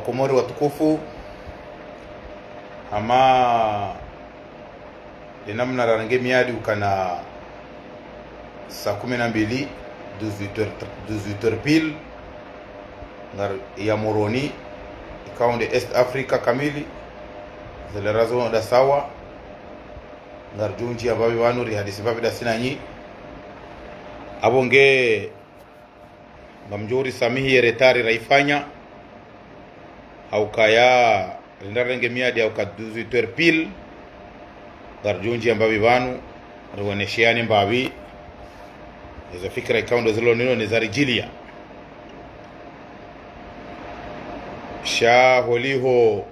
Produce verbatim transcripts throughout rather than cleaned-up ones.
Komori watukufu, hama ye namna rarenge miadi ukana saa kumi na mbili, dix-huit heures, dix-huit heures pile, ngari ya Moroni, ikao nde East Africa kamili, zilera zo nda sawa, ngaridjo ndjia mbapvi pvanu rihadisi mbapvi ndasi nanyi. Apvo nge ngamdjo uri samihi ye retard rayifanya, ha ukaya rinda rarenge miadi ha uka dix-huit heures pile, ngaridjo ndjia mbapvi pvanu, rionesheane mbapvi, eza fikira ikao ndo zilo nino neza ridjilia. Sha holiho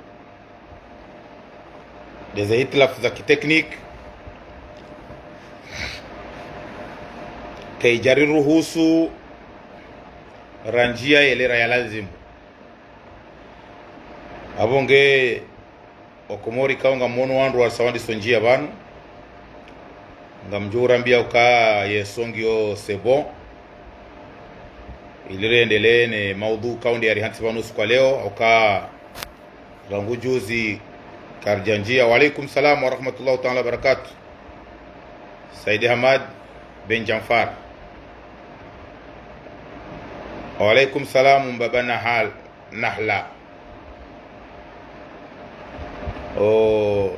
ndeze hitilafu za kitekniki, kayidjari ruhusu randjia ye lera ya lazimu. Apvo nge wakomori ikao ngamono wandru wasa wandiso ndjia pvanu, ngamdjo urambia uka ye son ngiyo c'est bon. Ili riendelee ne maudhu ikao nde yarihantsi pvanu usiku wa leo, uka rangu juzi karidja ndjia. Wa alaikum salam wa rahmatullahi taala wa barakatuh. Saidi Hamad ben Janfar. Wa alaikum salam, mbaba Nahal, Nahla. O,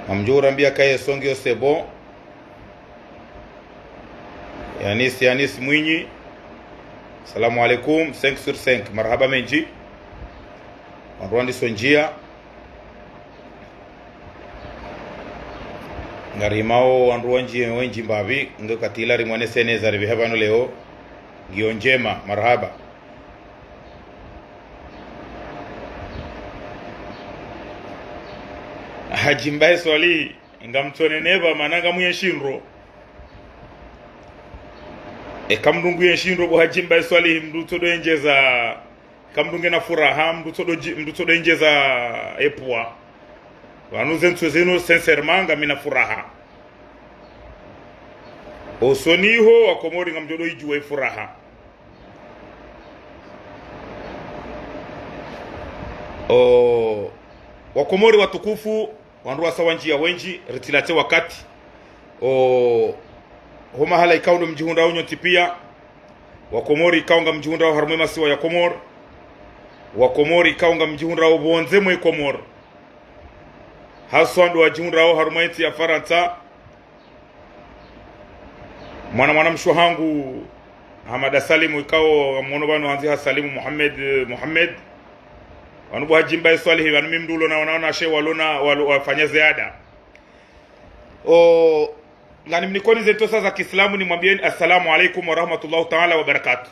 ngamdjo urambia ka ye son ngiyo c'est bon. Yanis, Yanis Mwinyi. Salamu alaikum, cinq sur cinq. Marahaba mendji. Wandru wandiso ndjia. Ngarimao wandru wendji, wendji mbapvi, nge katila rimwonese neza ripvihe pvanu leo, ngiyo ndjema, marahaba. Hadji Mbaye Swalihi, ngamtsone nepva, mana ngamuye nshindro. Eka mndru nguye nshindro bo Hadji Mbaye Swalihi, mndru tsodo endjeza, eka mndru ngena furaha, mndru tsodo dji-, mndru tsodo endjeza epvwa. Pvanu ze ntsu zinu, sincèrement, ngamina furaha. Osoni ho, wakomori ngamdjo do idjuwa ifuraha. O, wakomori watukufu, wandru wasa wandjia wendji, ritsilatse wakati. O, ho mahala ikao ndo mdjihundrao nyontsi pia, wakomori ikao ngamdjihundrao harumwa ye masiwa ya Komori, wakomori ikao ngamdjihundrao pvondze mwe Komori, haswa ndo wadjihundrao harumwa yentsi ya Farantsa. Mwana, mwana mshe wahangu Hamada Salimu, ikao mwono pvanu handziha Salimu Mohamed, Mohamed. Pvanu bo Hadji Mbaye Swalihi, pvanu mi mndru ulo na wana, wanashe walo na, walo, wafanya ziada. O, nganimnikoni ze ntosa za kiislamu, nimwambieni assalamu alaikum wa rahmatullahi taala wa barakatuh.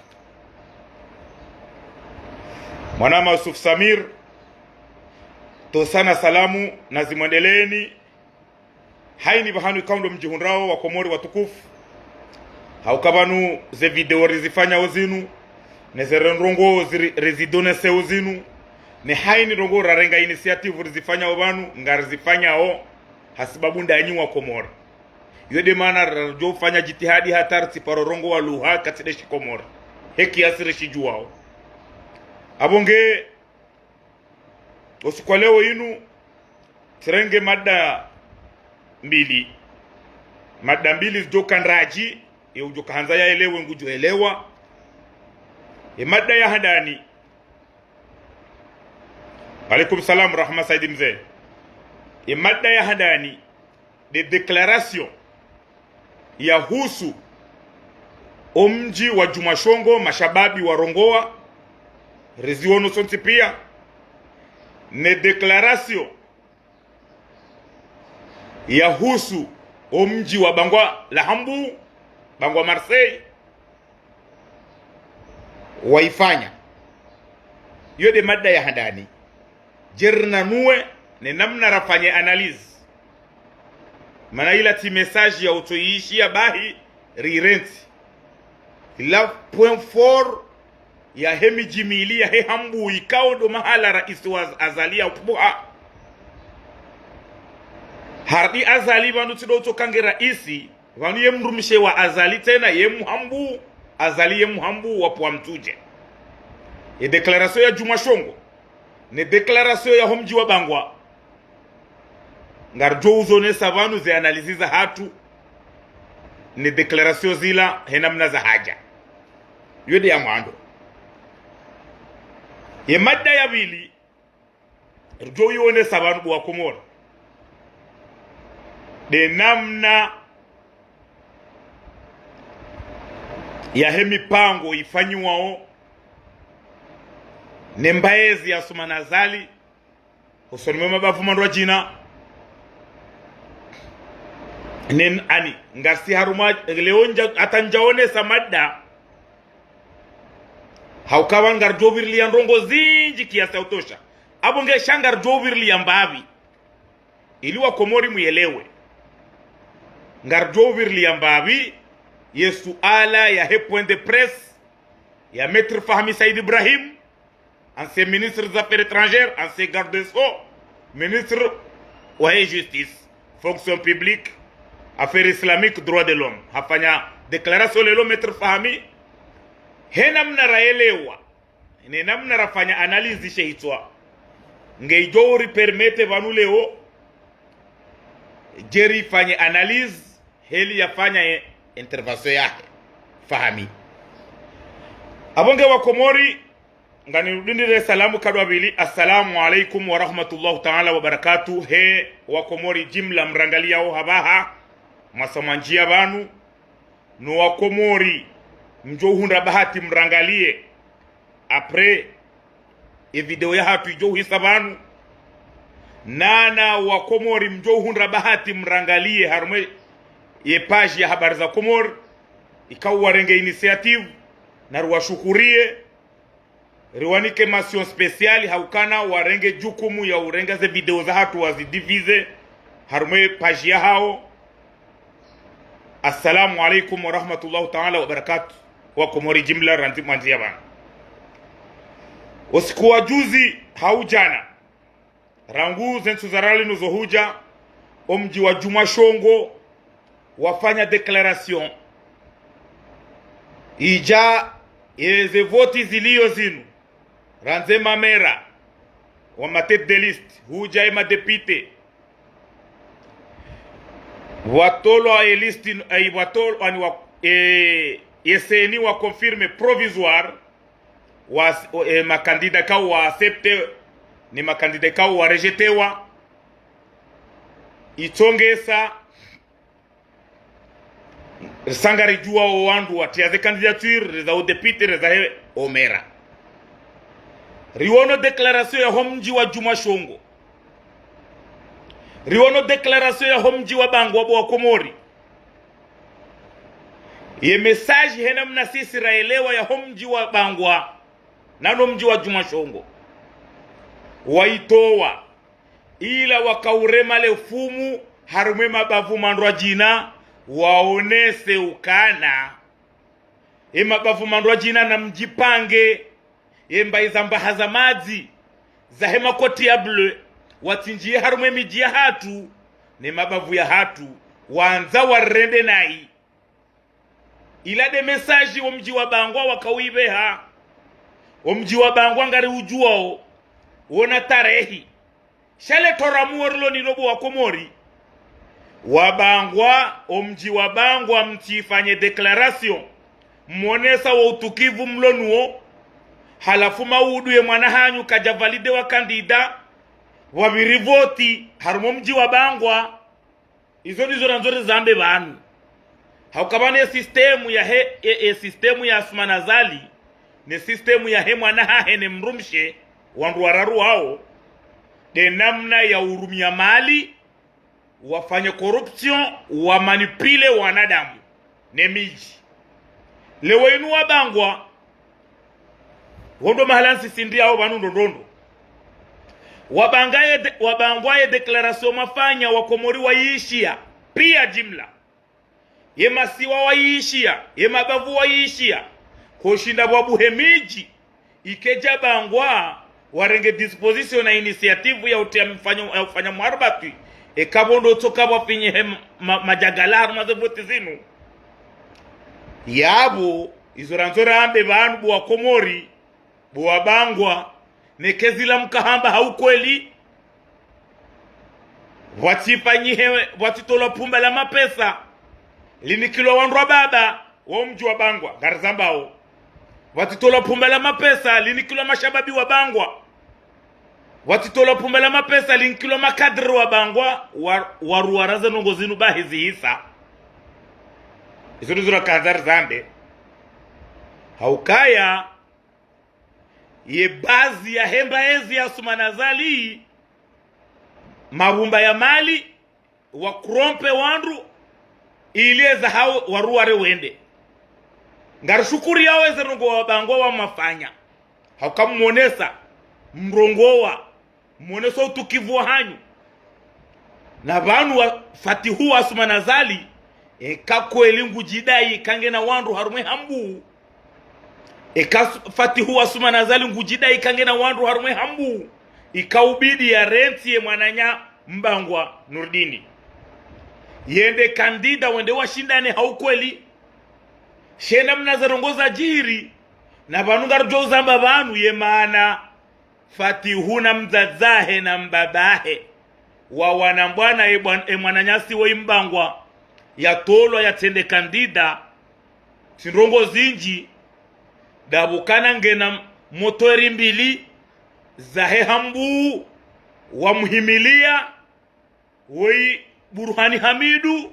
Mwanama Yusuf Samir, ntosa na salamu nazimwendeleeni. Haini pvahanu ikao ndo mdjihundrao wakomori watukufu. Ha uka pvanu ze video rizifanyao zinu, ne ze ndrongoo ziri-, rizidoneseo zinu, ne haini ndrongoo rarenga initiative rizifanyao pvanu, ngarizifanyao hasibabu ndanyi wakomori. Iyo nde mana radjo fanya djitihadi hata ritsiparo rongoa lugha katsi nde shikomori, he kiasi rishidjuwao. Apvo nge usiku wa leo inu, tsirenge mada mbili. Mada mbili zidjoka ndradji, ye udjoka handza yaelewe ngudjoelewa. Ye mada ya handani. Alaikum salam, Rahma Saidi Mze. Ye mada ya handani, nde déclaration yahusu omdji wa Djumwashongo, mashababi warongoa, riziono sontsi pia, ne déclaration yahusu omdji wa Bangwa la Hambu, Bangwa Marseille, waifanya. Iyo nde mada ya handani. Dje rinanuwe ne namna rafanye analyse. Mana ila tsi message ya utsoyiishiya bahi rirentsi. Ila point fort yahe midji mili yahe Hambu ikao ndo mahala raisi wa Azali ya utubuha. Hardi Azali pvanu tsi ndo utsoka nge raisi, pvanu ye mdrumshe wa Azali tsena ye Mhambu, Azali ye muhambu wa pvwa mtsudje. Ye déclaration ya Djumwa Shongo, ne déclaration ya ho mdji wa Bangwa, ngaridjo uzonesa pvanu ze analyse zahatru, ne déclaration zila he namna zahadja. Yo nde ya mwando. Ye mada ya pvili, ridjo yionesa pvanu bo wa Komori, nde namna yahe mipango ifanyiwao ne mbaezi ya Assoumani Azali, hosoni mwe mabavu mandrwadjina. Nen ani, ngasi harumwa, leo ndja, hata ndjaonesa mada, hauka pvanu ngaridjo pvirilia ndrongoo zindji kiasi ya utosha. Apvo nge sha ngaridjo pvirilia mbapvi, ili wa Komori muyelewe. Ngaridjo pvirilia mbapvi ye suala yahe point de presse ya Maître Fahmi Said Ibrahim, ancien ministre des Affaires étrangères, ancien garde des Sceaux, ministre wa Justice, Fonction publique, Affaires islamiques, Droits de l'homme. Hafanya déclaration leo Maître Fahmi, he namna rayelewa, ne namna rafanya analyse she hitswa, nge idjo uri permettre pvanu leo, djeri fanye analyse, heli yafanya ye intervention yahe Fahmi. Apvo nge wa Komori, nganirudindire salamu nkado ya pvili, assalamu alaikum wa rahmatullahi ta'ala wa barakatuh. He wa Komori jimla mrangaliao hapvaha, mwasa mwandjia pvanu, no wa Komori mdjo hundra bahati mrangalie après ye video yahatru idjo hisa pvanu. Nana wa Komori mdjo hundra bahati mrangalie harumwa ye page ya Habari za Komori, ikao warenge initiative, na riwashukurie, riwanike mention spéciale, haukana warenge jukumu ya urenga ze video zahatru wazidiffuser harumwa ye page yahao. Assalamu alaikum wa rahmatullahi ta'ala wa barakatuh. Wa Komori jimla randzi mwandzia pvanu. Usiku wa juzi hau jana, rangu ze ntsihu za rali nuzo hudja, o mdji wa Djumwa Shongo wafanya déclaration. Idja, ye ze voti zilio zinu, randzi mamera, wa ma tête de liste, hudja ye madéputé, watolwa ye liste, eh, watolwa, ani wa, eh, ye C E N I wa confirmer provisoire, wa, eh, makandida ikao wa accepter, ne makandida ikao wa rejetewa. Itsongesa, risa ngaridjuwa o wandru watria ze candidature, reza o député, reza he o mera. Riwono déclaration ya ho mdji wa Djumwa Shongo. Riwono déclaration ya ho mdji wa Bangwa bo wa Komori. Ye message he namna sisi rayelewa ya ho mdji wa Bangwa, nano mdji wa Djumwa Shongo, waitowa, ila wakaurema le fumu harumwa ye mabavu mandrwadjina, waonese ukana ye mabavu mandrwadjina namdjipange, ye mbayi za mbaha za madzi, zahe makoti ya bleu, watsindjiye harumwa ye midji yahatru, ne mabavu yahatru, wandza warende nayi. Ila nde message wo mdji wa Bangwa wakauibeha. Wo mdji wa Bangwa ngariudjuwao, wona tarehi. Sha le toramuo rilo nalo bo wa Komori, wa Bangwa, o mdji wa Bangwa mtsifanye déclaration, mwonesa wo utukivu mlo nuwo, halafu maudu ye mwana hanyu kadja validewa candidat, wapviri voti harumwa o mdji wa Bangwa. Izo ndizo randzo rizambe pvanu. Hauka pvanu ye système yahe, e, e système ya Assoumani Azali, ne système yahe mwana hahe ne mdrumshe, wandru wararu wao, nde namna ya urumia mali, wafanye corruption, wa manipuler wanadamu ne midji. Leo inu wa Bangwa, wo ndo mahala nsisi ndiyao pvanu ndo ndo ndo. Wa Bangwa ye dé-, wa Bangwa ye déclaration mafanya wa Komori wayiishiya, piya jimla. Ye masiwa wayiishiya, ye mabavu wayiishiya. Koshinda pvwabuhe midji, ike dja Bangwa, warenge disposition na initiative ya utria mfanyo, ya ufanya mwaribatwi. Eka pvo ndo tsoka pvwafinyihe ma-, madjagala harumwa ze voti zinu. Yapvo, Izo randzo rambe pvanu bo wa Komori, bo wa Bangwa, neka zila mkahamba ha ukweli. Pvwatsifanyihe, pvwatsitolwa pumba la mapesa, linikilwa wandru wa baba, wa mdji wa Bangwa, ngarizambao. Pvwatsitolwa pumba la mapesa, linikilwa mashababi wa Bangwa. Pvwatsitolwa pumba la mapesa, linikilwa makadre wa Bangwa, wa, waruwara ze ndrongo zinu bahi zihisa. Izo ndizo rakandza rizambe. Ha ukaya, ye baadhwi ya hemba ezi ya Assoumani Azali, mabumba ya mali, wa corrompe wandru, ili eza hao waruware wende. Ngarishukuriyawo eze ndrongo wa Bangwa wamwafanya. Ha uka mmonesa, mrongowa, mmonesa utukivu wa hanyu. Na pvanu wa Fatihu wa Assoumani Azali, eka kweli ngudjidai kangena wandru harumwa ye Hambu. Eka Fatihu wa Assoumani Azali ngudjidai kangena wandru harumwa ye Hambu, ika ubidi ya renti ye mwananya Mbangwa Nurdini, yende kandida wende washindane ha ukweli. She namna ze ndrongo zadjiri, na pvanu ngarudjo uzamba pvanu ye maana Fatihu na mdzadzahe na mbabahe, wawana mbwana e bwan-, e mwananyasi wo Imbangwa, yatolwa yatsende kandida, tsi ndrongo zindji, ndapvo kana ngena motori mbili zahe Hambu, wamuhimiliya, woyi Burhani Hamidu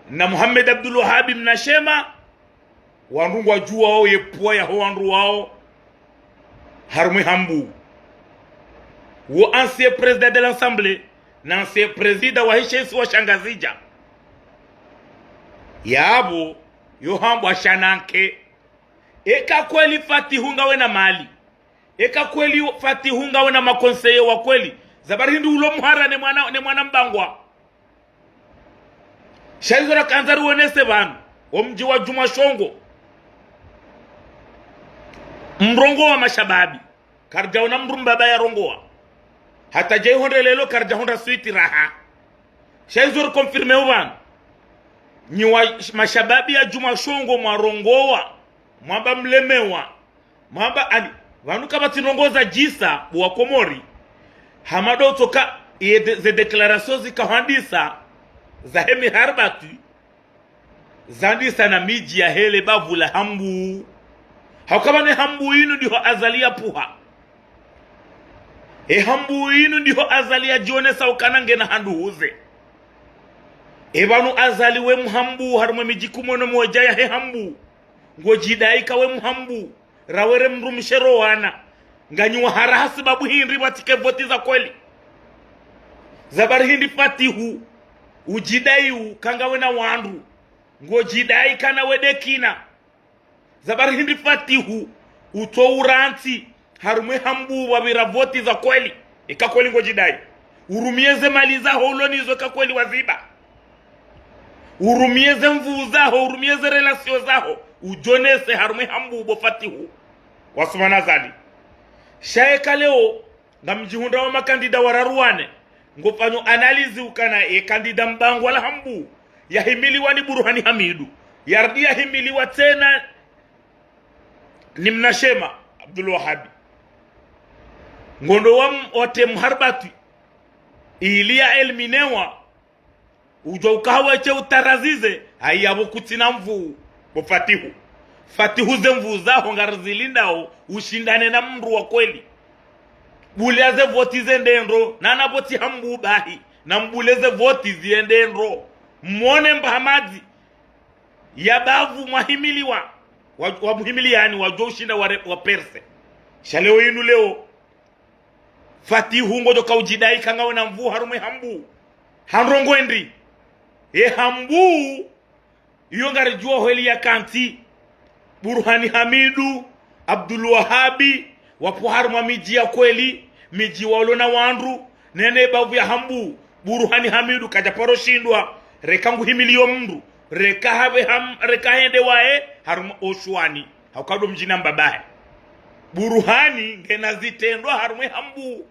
na Mohamed Abdul Wahabi Mnashema, wandru ngwadjuwao ye pvwa yaho wandru wao harumwa ye Hambu. Wo ancien président de l'Assemblée, na ancien président wa he she isiwa sha Ngazidja. Yapvo, yo hambwa sha nanke. Eka kweli Fatihu ngawe na mali. Eka kweli Fatihu ngawe na makonseye wa kweli. Za bari hindri ulo mhara ne mwana, ne mwana Mbangwa. Sha izo rakandza riwonese pvanu, wo mdji wa Djumwa Shongo, mrongowa mashababi. Karidjawona mdru mbaba yarongowa. Hata djayi hondre lelo karidjahundra switi raha. Sha izo riconfirme pvanu. Nyi wa mashababi ya Djumwa Shongo mwarongowa, mwamba mlemewa. Mwamba ani, pvanu kapvatsi ndrongo zadjisa, bo wa Komori. Hama ndo utsoka, ye de-, ze déclaration zikahandisa, zahe miharbatwi, zandisa na midji yahe le bavu la Hambu. Ha uka pvanu ye Hambu yinu ndiho Azali yapvuha. Ye Hambu yinu ndiho Azali yadjionesa ukana ngena handru huze. Ye pvanu Azali we Mhambu harumwa ye midji kume na mwedja yahe Hambu. Ngodjidai ka we Mhambu, rawere mdrumshe ro wana. Nganyi wahara ha sababu hindri pvwatsike voti za kweli. Za bari hindri Fatihu, udjidai uka ngawe na wandru. Ngodjidai kana we de kina. Za bari hindri Fatihu, utso urantsi, harumwa ye Hambu wapvira voti za kweli. Eka kweli ngodjidai. Urumiye ze mali zaho ulo nazo eka kweli waziba. Urumiye ze nvuu zaho, urumiye ze relation zaho, udjonese harumwa ye Hambu bo Fatihu wa Assoumani Azali. Sha eka leo, ngamdjihundrao makandida wararu wane, ngofanyo analyse ukana ye kandida Mbangwa la Hambu, yahimiliwa ni Burhani Hamidu, yarudi yahimiliwa tsena ni Mnashema Abdul Wahabi. Ngondo wa m-, wate mharbatwi, ili ya éliminewa, udjuwa uka hawe she utarazize, hayi yapvo kutsina nvuu, bo Fatihu. Fatihu ze nvuu zaho ngarizilindao, ushindane na mdru wa kweli. Buliya ze voti zende ndro, na na voti Hambu bahi, na mbuliye ze voti ziende ndro. Mwone mba hamadzi, ya bavu mwahimiliwa, wa, wa muhimiliyani, wadjo ushinda wa re-, wa perse. Sha leo yinu leo, Fatihu ngodjo ka udjidai ka ngawe na nvuu harumwa ye Hambu. Ha ndrongo hindri. Ye Hambu, iyo ngaridjuwa hweli ya kantsi. Burhani Hamidu, Abdul Wahabi, wapvo harumwa midji ya kweli, midji walo na wandru, nene bavu ya Hambu. Burhani Hamidu kadja paro shindwa, reka nguhimiliyo mdru, reka hapve ham-, reka hende waye, harumwa oshuwani. Ha uka ndo mdji na mbabahe. Burhani ngena zitrendwa harumwa ye Hambu.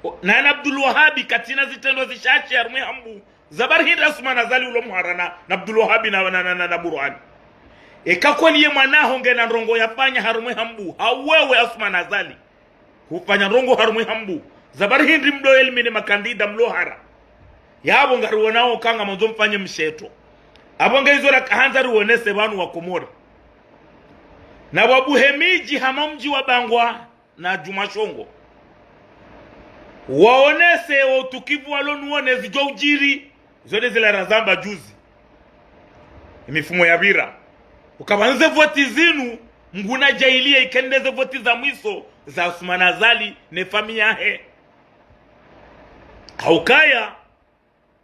O, na, na Abdul Wahabi katsina zitrendwa zishashi harumwa ye Hambu. Za bari hindri Assoumani Azali ulo mhara na, na Abdul Wahabi na, na, na, na, na Burhani. Eka kweli ye mwanaho ngena ndrongo yafanya harumwa e Hambu, hau wewe Assoumani Azali, hufanya ndrongo harumwa e Hambu, za bari hindri mdo éliminer makandida mlo hara? Yapvo ngariwonao uka ngamwandzo mfanye msheto. Apvo nge izo rakahandza riwonese pvanu wa Komori. Na wabuhe midji hama mdji wa Bangwa na Djumwa Shongo. Waonese wo utukivu walo nuwo ne zidjo udjiri, zo nde zila razamba juzi. Emifumo yapvira. Ukapvanu ze voti zinu, Mngu nadjaaliye ikende ze voti za mwiso za Assoumani Azali ne famiyi yahe. Haukaya,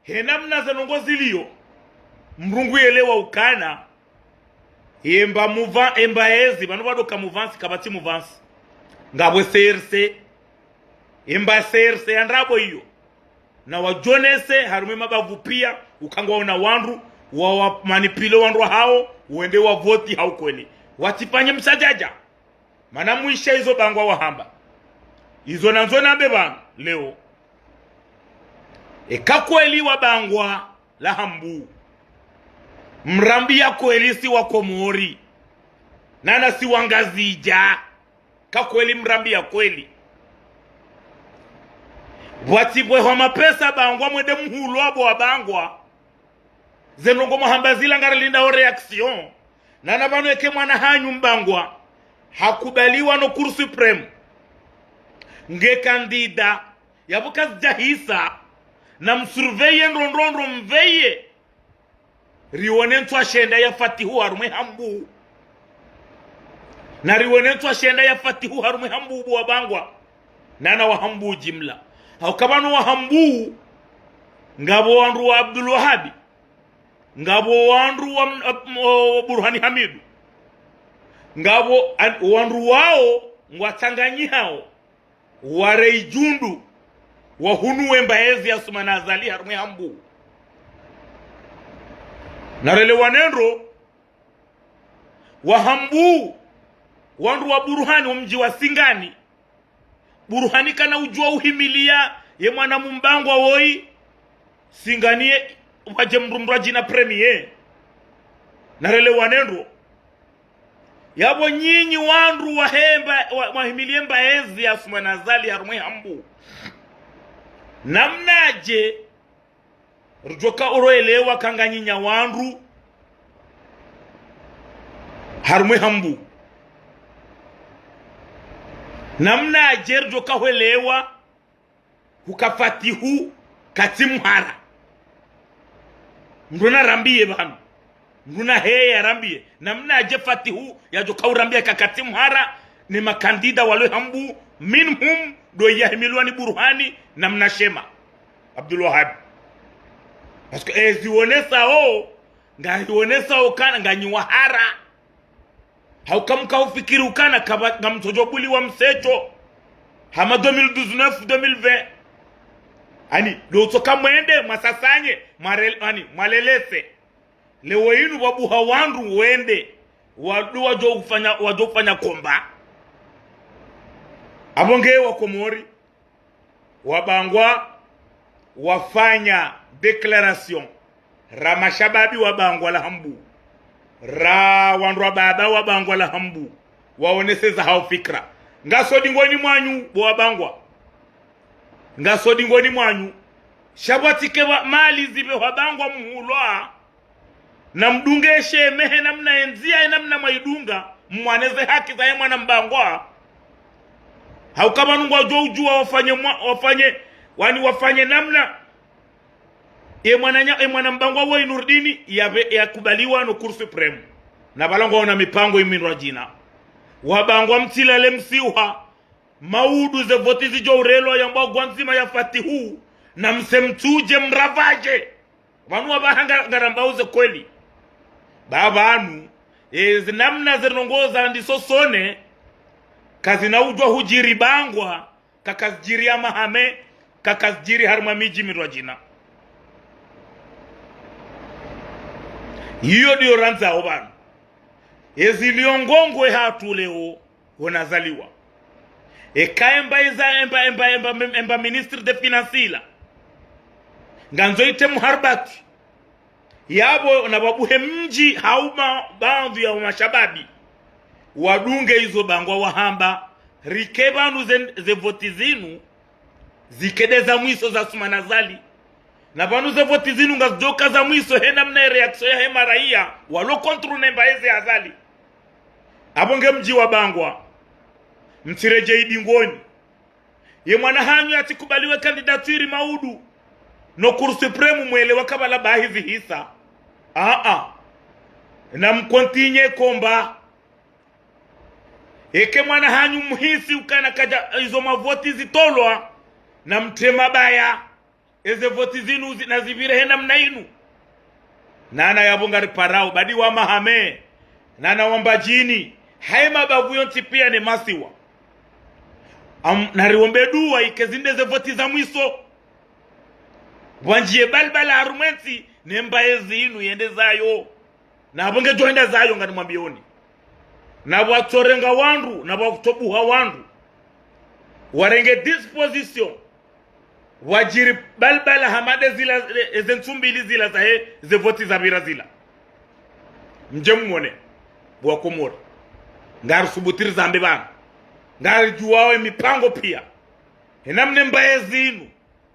he namna ze ndrongo ziliyo, mdru ngu yelewa ukana, emba mouva-, emba ezi, pvanu pvado ka mouvance, kapvatsi mouvance. Ngapvo C R C, emba C R C ya ndrabo iyo. Na wadjonese, harumwa e mabavu piya, uka ngwaona wandru, wa, wa manipule wandru wahawo, wende wa voti ha ukweli. Watsifanye msadjadja. Mana mwishe izo Bangwa wahamba. Izo nandzo nambe pvanu, leo. Eka kweli wa Bangwa la Hambu, mrambiya kweli si wa Komori. Nana si wa Ngazidja. Ka kweli mrambiya kweli. Pvwatsipvwehwa mapesa Bangwa mwende muhulwa bo wa Bangwa. Ze ndrongo mwahamba zila ngarilindao réaction. Nana pvanu eke mwana hanyu Mbangwa hakubaliwa no Cour suprême, nge kandida, yapvo kazidjahisa, na msurveiller ndro ndro ndro mveiller. Riwone ntswa shenda ya Fatihu harumwa e Hambu. Na riwone ntswa shenda ya Fatihu harumwa e Hambu bo wa Bangwa. Nana wa Hambu jimla. Hauka pvanu wa Hambu, ngapvo wandru wa Abdul Wahabi. Ngapvo wandru wa, wa, wa Burhani Hamidu. Ngapvo an-, wandru wawo ngwatsanganyihao. Ware idjundu, wahunu wemba ezi ya Assoumani Azali harumwa e Hambu. Narelewane ndro, wa Hambu, wandru wa Burhani wa mdji wa Singani. Burhani kana udjuwa uhimiliya ye mwana Mbangwa woyi, Singani ye, wadje mdru mdru adjina premier. Narelewane ndro. Yapvo nyinyi wandru wahemba, wa, wahimiliye mba ezi ya Assoumani Azali harumwa e Hambu. Namnadje ridjoka uroelewa ka nganyi nya wandru harumwa e Hambu? Namnadje ridjoka hwelewa huka Fatihu katsi mhara? Mdru narambiye pvanu. Mdru naheye yarambiye. Namnadje Fatihu yadjoka urambiya ka katsi mhara, ne makandida walo e Hambu, minhum, ndo yahimilwa ni Burhani, na mna Shema Abdul Wahabi. Parce que ezi wonesao, ngazi wonesao kana nganyi wahara. Hauka mka ufikiri ukana kaba, ngamtsodjo buliwa msecho. Hama deux mille dix-neuf, deux mille vingt. Ani, ndo utsoka mwende, mwasasanye, mware-, ani, mwalelese. Leo inu wabuha wandru wende, wadu wadjo ufanya, wadjo ufanya komba. Apvo nge wa Komori, wa Bangwa, wafanya déclaration. Ra mashababi wa Bangwa la Hambu. Ra wandru wa baba wa Bangwa la Hambu. Waonese zahao fikira. Ngaso dingoni mwanyu, bo wa Bangwa. Ngaso dingoni mwanyu. Sha pvwatsike wa mali zipvehwa Bangwa muhulwa. Na mdunge eshemehe namna endziya, enamna mwaidunga, mwaneze haki za ye mwana Mbangwa. Hauka pvanu ngwadjo udjuwa wafanye mwa-, wafanye, wani wafanye namna ye mwananya, ye mwana Mbangwa woyi Nurdini, yapve, yakubaliwa no Cour suprême. Na pvala ngwaona mipango imindrwa djina. Wa Bangwa mtsilale msiuha, maudu ze voti zidjo urelwa yambwa gwandzima ya Fatihu, na mse mtsudje mravaje. Pvanu wapvaha nga-, ngarambao ze kweli. Ba pvanu, e, zinamna ze ndrongo zandiso sone, kazina udjuwa hudjiri Bangwa, kakazidjiri ya Hamahame, kakazidjiri harumwa midji mindrwa djina. Iyo ndiyo randzao pvanu. Ezi liyo ngongwe hatru leo, wo nazaliwa. Eka emba eza, emba, emba, emba, emba ministre des finances ila. Ngandzo ite muharbati. Yapvo na pvwabuhe mdji hauma baadhwi ya mashababi, wadunge izo bangwa wahamba, rike pvanu ze, ze voti zinu, zike nde za mwiso za Assoumani Azali. Na pvanu ze voti zinu ngazidjoka za mwiso he namna ye réaction yahe maraiya, walo contre ne mbaye ze Azali. Apvo nge mdji wa bangwa, mtsiredjei dingoni. Ye mwana hanyu yatsikubaliwe candidature maudu, no Cour suprême mwelewa kabala bahi zihisa. Aa. Na mcontinue combat. Eke mwana hanyu muhisi ukana kadja izo mavoti zitolwa, na mtrema baya. Eze voti zinu zi, na zipvire he namna inu. Nana yapvo ngariparao, badi wa Mahame, nana wa Mbadjini, haye mabavu yontsi pia ne masiwa. Am, nariombe dua ike zinde ze voti za mwiso. Pvwandjiye balbala harumwa entsi, ne mbaye zinu yende zayo. Na pvo ngedjo henda zayo nganimwambiyoni. Na pvwatsorenga wandru, na pvwatsobuha wandru. Warenge disposition. Pvwadjiri balbala hama nde zila, e, eze ntsu mbili zila zahe, ze voti zapvira zila. Mdje mumone, bo wa Komori. Ngarisubutu rizambe pvanu. Ngaridjuwao ye mipango pia. He namna mbaye zinu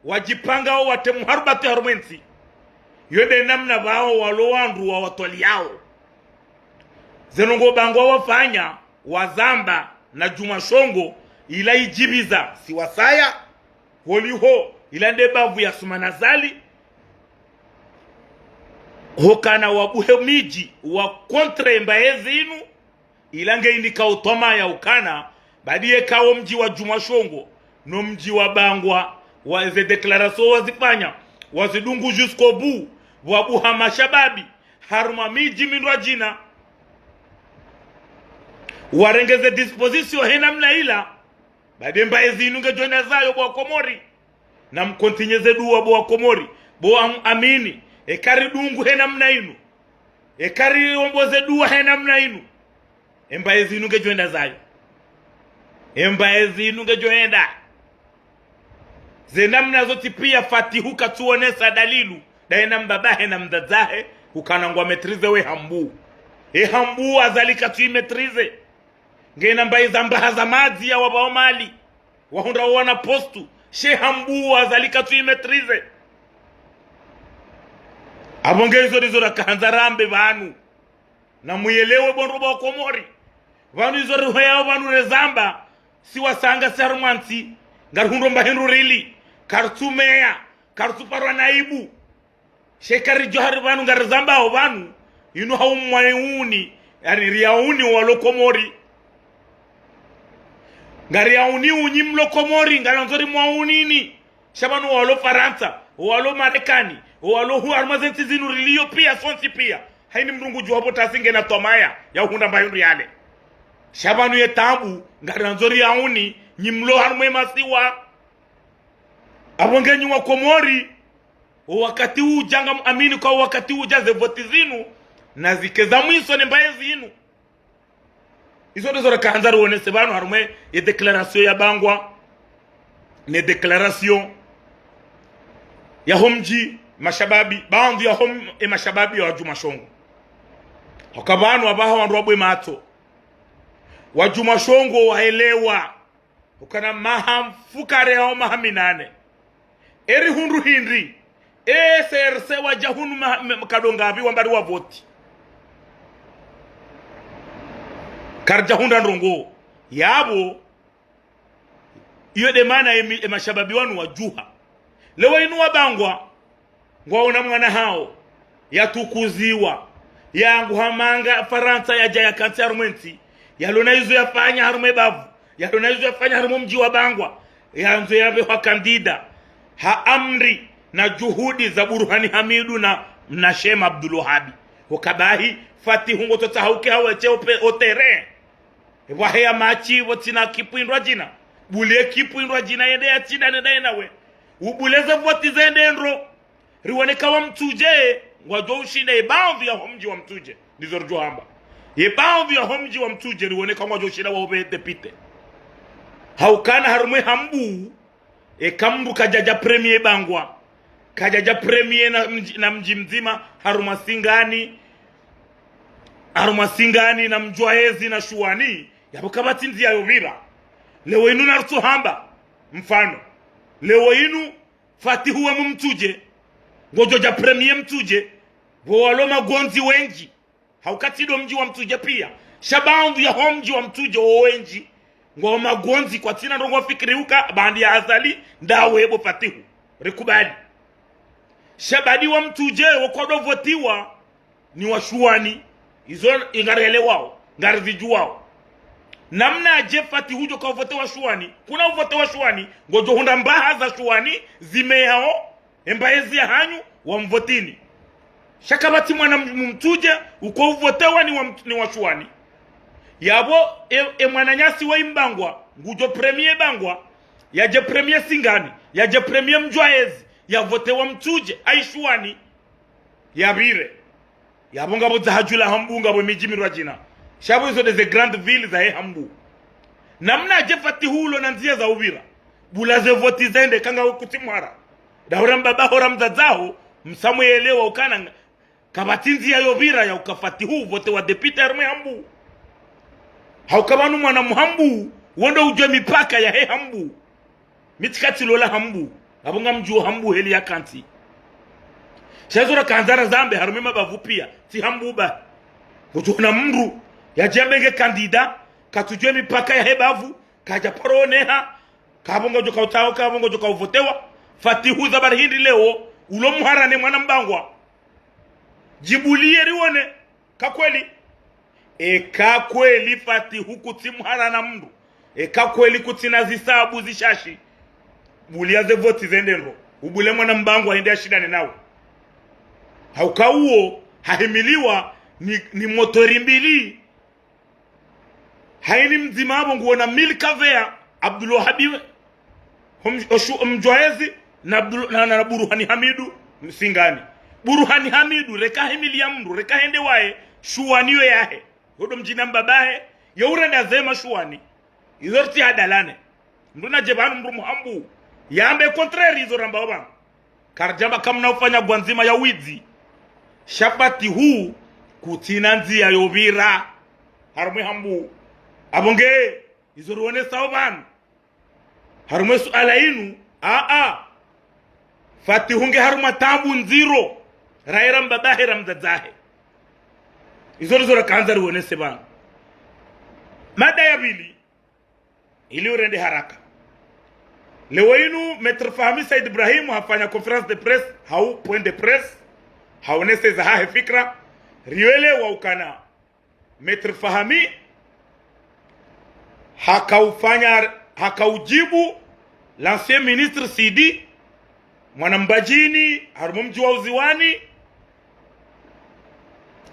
wadjipangao watre muharubati harumwa entsi. Yo nde namna pvao walo wandru wawatwaliyao. Ze ndrongoo bangwa wafanya, wazamba na Djumwa Shongo, ila idjipviza, si wasaya, holiho, ila nde bavu ya Assoumani Azali, hukana wabuhe midji, wa contre mbaye zinu, ila nge inika utwamaya ukana, badi yeka wo mdji wa Djumwa Shongo, no mdji wa bangwa, wa ze déclaration wazifanya, wazidungu jusqu'au bout, wabuha mashababi, harumwa midji mindrwadjina, warenge ze disposition he namna ila, badi mbaye zinu ngedjo henda zayo bo wa Komori. Na mcontinue ze dua bo wa Komori, bo wa Amini, eka ridungu he namna inu. Eka riombo ze dua he namna inu. E mbaye zinu ngedjo henda zayo. E mbaye zinu ngedjo henda. Ze namna zontsi pia Fatihu katsuonesa dalilu, ndaye na mbabahe na mdzadzahe, ukana ngwa maîtriser we Hambu. E Hambu Azali katsu i maîtriser. Ngena mbaye za mbaha za madzi ya wapvao mali. Wahundra wana postu. She Hambu Azali katsu i maîtriser. Apvo nge izo ndizo rakahandza rambe pvanu. Na muyelewe bo ndro bo wa Komori. Pvanu izo rihoyao pvanu rezamba, si wasaya ngasi harumwa ntsi, ngarihundro mba hindru rili, karitsumeya, karitsuparwa na aibu. She karidjo hari pvanu ngarizambao pvanu, inu haumwa iuni, yaani riauni walo Komori. Ngariauni unyi mlo Komori, ngarandzo rimwaunini. Sha pvanu walo Farantsa, walo Marekani, walo hu harumwa ze ntsi zinu riliyo pia, sontsi pia. Haini mdru ngudjuwa pvo tasi ngena twamaya ya uhundra mba hindru yale. Sha pvanu ye taabu, ngarandzo riauni, nyi mlo harumwa ye masiwa. Apvo nge nyi wa Komori, o wakati udja ngamuamini kwa wakati udja ze voti zinu, na zike za mwiso ne mbaye zinu. Izo ndizo rakahandza rionese pvanu harumwa ye déclaration ya bangwa, ne déclaration ya ho mdji mashababi, baadhwi ya ho m-, e mashababi ya wa Djumwa Shongo. Hoka pvanu apvaha wandru wabwe matso. Wa Djumwa Shongo waelewa. Ukana maha mfukare hao maha minane. Eri hundru hindri. E C R C wadja hunu ma-, ma-, kadonga apvi wamba riwavoti. Karidja hundra ndrongoo. Yapvo, iyo nde mana emi-, e mashababi wanu wadjuha. Leo inu wa bangwa, ngwaona mwana hao, yatukuziwa, yanguha manga Farantsa yadja yakantsi harumwa entsi, yalona izo yafanya harumwa e bavu, yalona izo yafanya harumwa mdji wa bangwa, yandzo yapvehwa kandida, ha amri na juhudi za Burhani Hamidu na, na Shema Abdul Wahabi. Hoka bahi, Fatihu ngototsaha uke hawe che ope-, o terrain. Pvwaheya matshi pvo tsina ekipu indrwadjina. Buli ekipu indrwadjina yende yatsinda nenda yenawe. Ubule ze voti zende ndro. Riwoneka wa Mtsudje, ngwadjo ushinda ye baadhwi ya ho mdji wa Mtsudje. Ndizo ridjo hamba. Ye baadhwi ya ho mdji wa Mtsudje, riwoneka ngwadjo ushinda wa ube député. Haukana harumwa e Hambu, eka mdru kadjadja premier bangwa. Kadjadja premier na mdji, na mdji mdzima, harumwa Singani, harumwa Singani na Mdjwaezi na Shuwani, yapvo kapvatsi ndziya yopvira. Leo inu narutsohamba, mfano. Leo inu Fatihu wa Mtsudje, ngodjo dja premier Mtsudje, pvo walo magondzi wendji. Hauka tsi ndo mdji wa Mtsudje pia. Sha baandhu ya ho mdji wa Mtsudje wo wendji ngwao magondzi, kwatsina ndrongo wafikiri uka baanda ya Azali, ndawe pvo Fatihu. Rikubali. Sha baadhi wa Mtsudje wo kwadjo votiwa ni wa Shuwani. Izo ngarelewao, ngarizidjuwao. Namnadje Fatihu djo ka uvotewa Shuwani? Kuna uvotewa Shuwani, ngodjo hundra mbaha za Shuwani, zimeyao, embaezi ya hanyu, wamvotini. Sha kapvatsi mwana m-, Mtsudje, uko uvotewa ni wa Mt-, ni wa Shuwani. Yapvo, e, e mwananyasi wa Imbangwa, ngudjo premier Bangwa, yadje premier Singani, yadje premier Mdjwaezi, yavotewa Mtsudje, ayi Shuwani, yapvire. Yapvo ngapvo dza hadjula Hambu, ngapvo midji mirwadjina. Sha pvo izo nde ze grandes villes zahe Hambu. Namnadje Fatihu ulo na ndziya za upvira? Bula ze voti zende, kanga kutsi mhara. Dahora mbaba hora mdzadze haho, msa mwelewa ukana nga-, kapvatsi ndziya yopvira ya uka Fatihu uvotewa député harumwa Hambu. Hauka pvanu mwana Mhambu, wo ndo udjuwa mipaka yahe Hambu. Mi tsi ka tsilola Hambu, apvo ngamdjuwo Hambu heli yakantsi. Sha izo rakandza razambe harumwa mabavu pia, tsi Hambu ba. Ngodjo ona mndru, yadjambe nge candidat, katsudjuwa mipaka yahe bavu, kadja paro oneha, kapvo ngodjo ka utsaho, kapvo ngodjo ka uvotewa. Fatihu za bari hindri leo, ulo mhara ne mwana Mbangwa? Djibuliye riwone. Ka kweli. Eka kweli Fatihu kutsi mhara na mndru, eka kweli kutsina zisabu zishashi, buliya ze voti zende ndro, ubule mwana Mbangwa hende yashindane nawe. Hauka uwo hahimiliwa ni, ni motori mbili. Hayini mdzima apvo nguona mille kavea, Abdul Wahabi, hom-, oshu-, Mdjwaezi, na Abdul-, na, na, na Buruhani Hamidu, Msingani. Buruhani Hamidu, reka himiliya mndru, reka hende waye, Shuwani yo yahe. Yo ndo mdjini mbabahe, yo urenda zema Shuwani. Izo ritsi hadalane. Mndru nadje pvanu mndru Mhambu, yambe contraire izo rambao pvanu. Karidjamba kamna ufanya gwandzima ya widzi. Sha Fatihu kutsina ndziya yopvira harumwa Hambu. Apvo nge, izo rionesao pvanu harumwa suala inu, a, a. Fatihu nge harumwa taabu ndziro, raera mbabahe ra mdzadzahe. Izo ndizo rakandza rionese pvanu. Mada ya pvili, ili urende haraka. Leo inu, Maître Fahmi Said Ibrahim hafanya conférence de presse, hau point de presse, haonese zahahe fikira, rielewa ukana Maître Fahmi hakaufanya, hakaujibu l'ancien ministre Sidi, mwana Mbadjini, harumwa mdji wa Uziwani,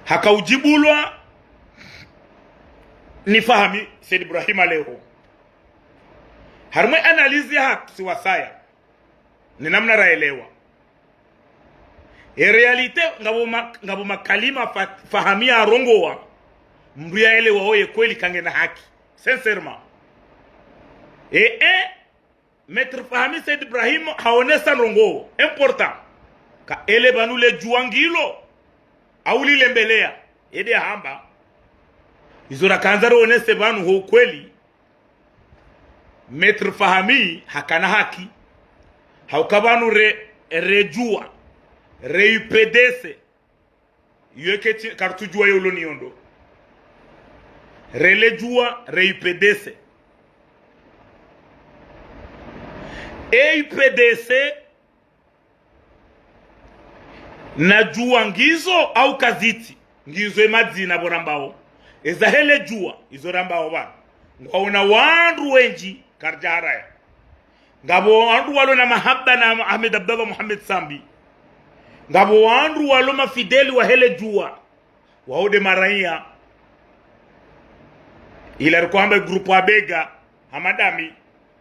hakaujibulwa ni Fahmi Said Ibrahim leo. Harumwa analyse yahatru si wasaya, ni namna raelewa. E réalité, ngapvo ma-, ngapvo makalima Fa-, Fahmi yarongowa, mndru yaelewa oye kweli kangena haki. Sincèrement. E, e, Maître Fahmi Said Ibrahim haonesa ndrongoo important. Ka ele pvanu le djuwa ngilo, au lilembeleya, ede hamba. Izo rakandza rionese pvanu ho ukweli. Maître Fahmi hakana haki. Hauka pvanu re, redjuwa, re U P D C. Iyo ketsi, karitsudjuwa yo ulo ni yo ndo. Rele djuwa, re U P D C. E U P D C, na djuwa ngizo au kazitsi, ngizo e madzina pvo rambao. Eza hele djuwa, izo rambao pvanu. Ngwaona wandru wendji, karidja haraya. Ngapvo wandru walo na mahaba na Ahmed Abdallah Mohamed Sambi. Ngapvo wandru walo mafidèle wa hele djuwa. Wao nde maraiya. Ila rikohamba groupe Abega, Hamadami,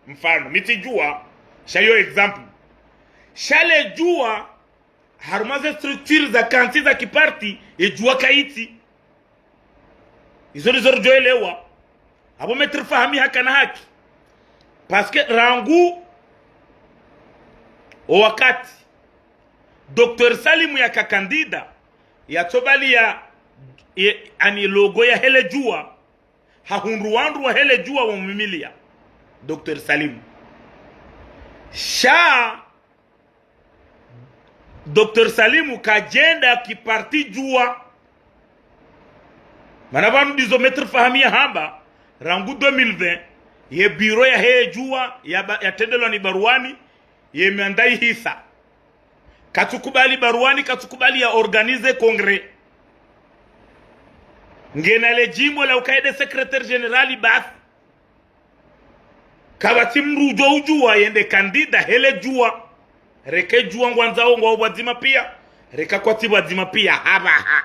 mfano. Mi tsidjuwa, sha yo exemple. Sha le djuwa, harumwa ze structure za kantsi za kiparti, e djuwa kayitsi. Izo ndizo ridjo elewa. Apvo Maître Fahmi hakana haki. Parce que rangu o wakati Docteur Salim yaka candidat, yatsobali ya, ye, ani logo ya hele djuwa, hahundru wandru wa hele djuwa wamwimiliya. Docteur Salim. Sha, Docteur Salim kadjenda ki parti djuwa. Mana pvanu ndizo Maître Fahmi yahamba, rangu deux mille vingt, ye bureau ya hele djuwa, ya ba, yatrendelwa ni Baruani, ye manda ihisa. Katsukubali Baruani, katsukubali ya organiser congrès. Ngena le djimbo la ukaye nde secrétaire général basi. Kapvatsi mndru udjo udjuwa yende candidat hele djuwa. Reka djuwa ngwandzao ngwao pvwadzima piya, reka kwatsi pvwadzima piya, hapvaha.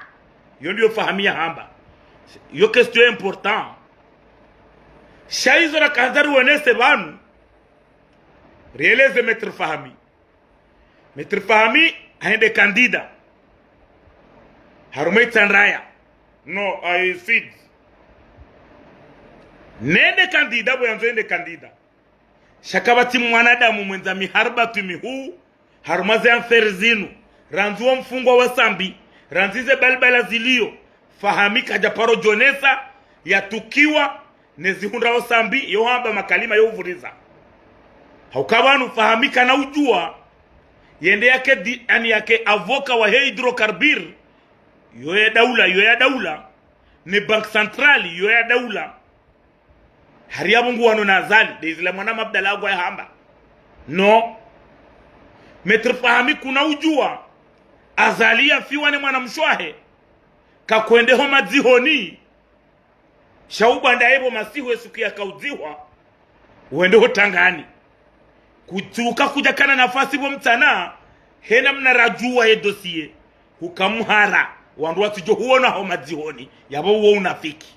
Yo ndiyo Fahmi yahamba. Yo question important. Sha izo rakandza riwonese pvanu, rieleze Maître Fahmi. Maître Fahmi hende candidat. Harumwa Itsandraya. No, I said. Nende candidat, pvo yandzo yende candidat. Sha kapvatsi mwanadamu mwendza miharibatwi mihuu, harumwa ze affaire zinu. Randzi wo mfungwa wa Sambi, randzi ze balbala ziliyo. Fahmi kadja paro djonesa, yatukiwa, ne zihundrao Sambi, yo hamba makalima yo uvuriza. Hauka pvanu Fahmi kana udjuwa, yende yake di, ani yake avocat wa he hydrocarbure, yo ya daula, yo ya daula, ne Banque Centrale, yo ya daula. Hari yapvo nguwano na Azali, nde izila mwana Abdallah agwa yahamba. No. Maître Fahmi kuna udjuwa, Azali yafiwa ne mwana mshe wahe, kakwende ho madzihoni, sha ubanda yepvo masihu ye suku yakaudzihwa, wende ho tangani. Kutsuka kudjakana nafasi pvo mtsana, hena mna radjuwa ye dossier. Huka mhara, wandru watsidjo huona ho madzihoni, yapvo uwo unafiki.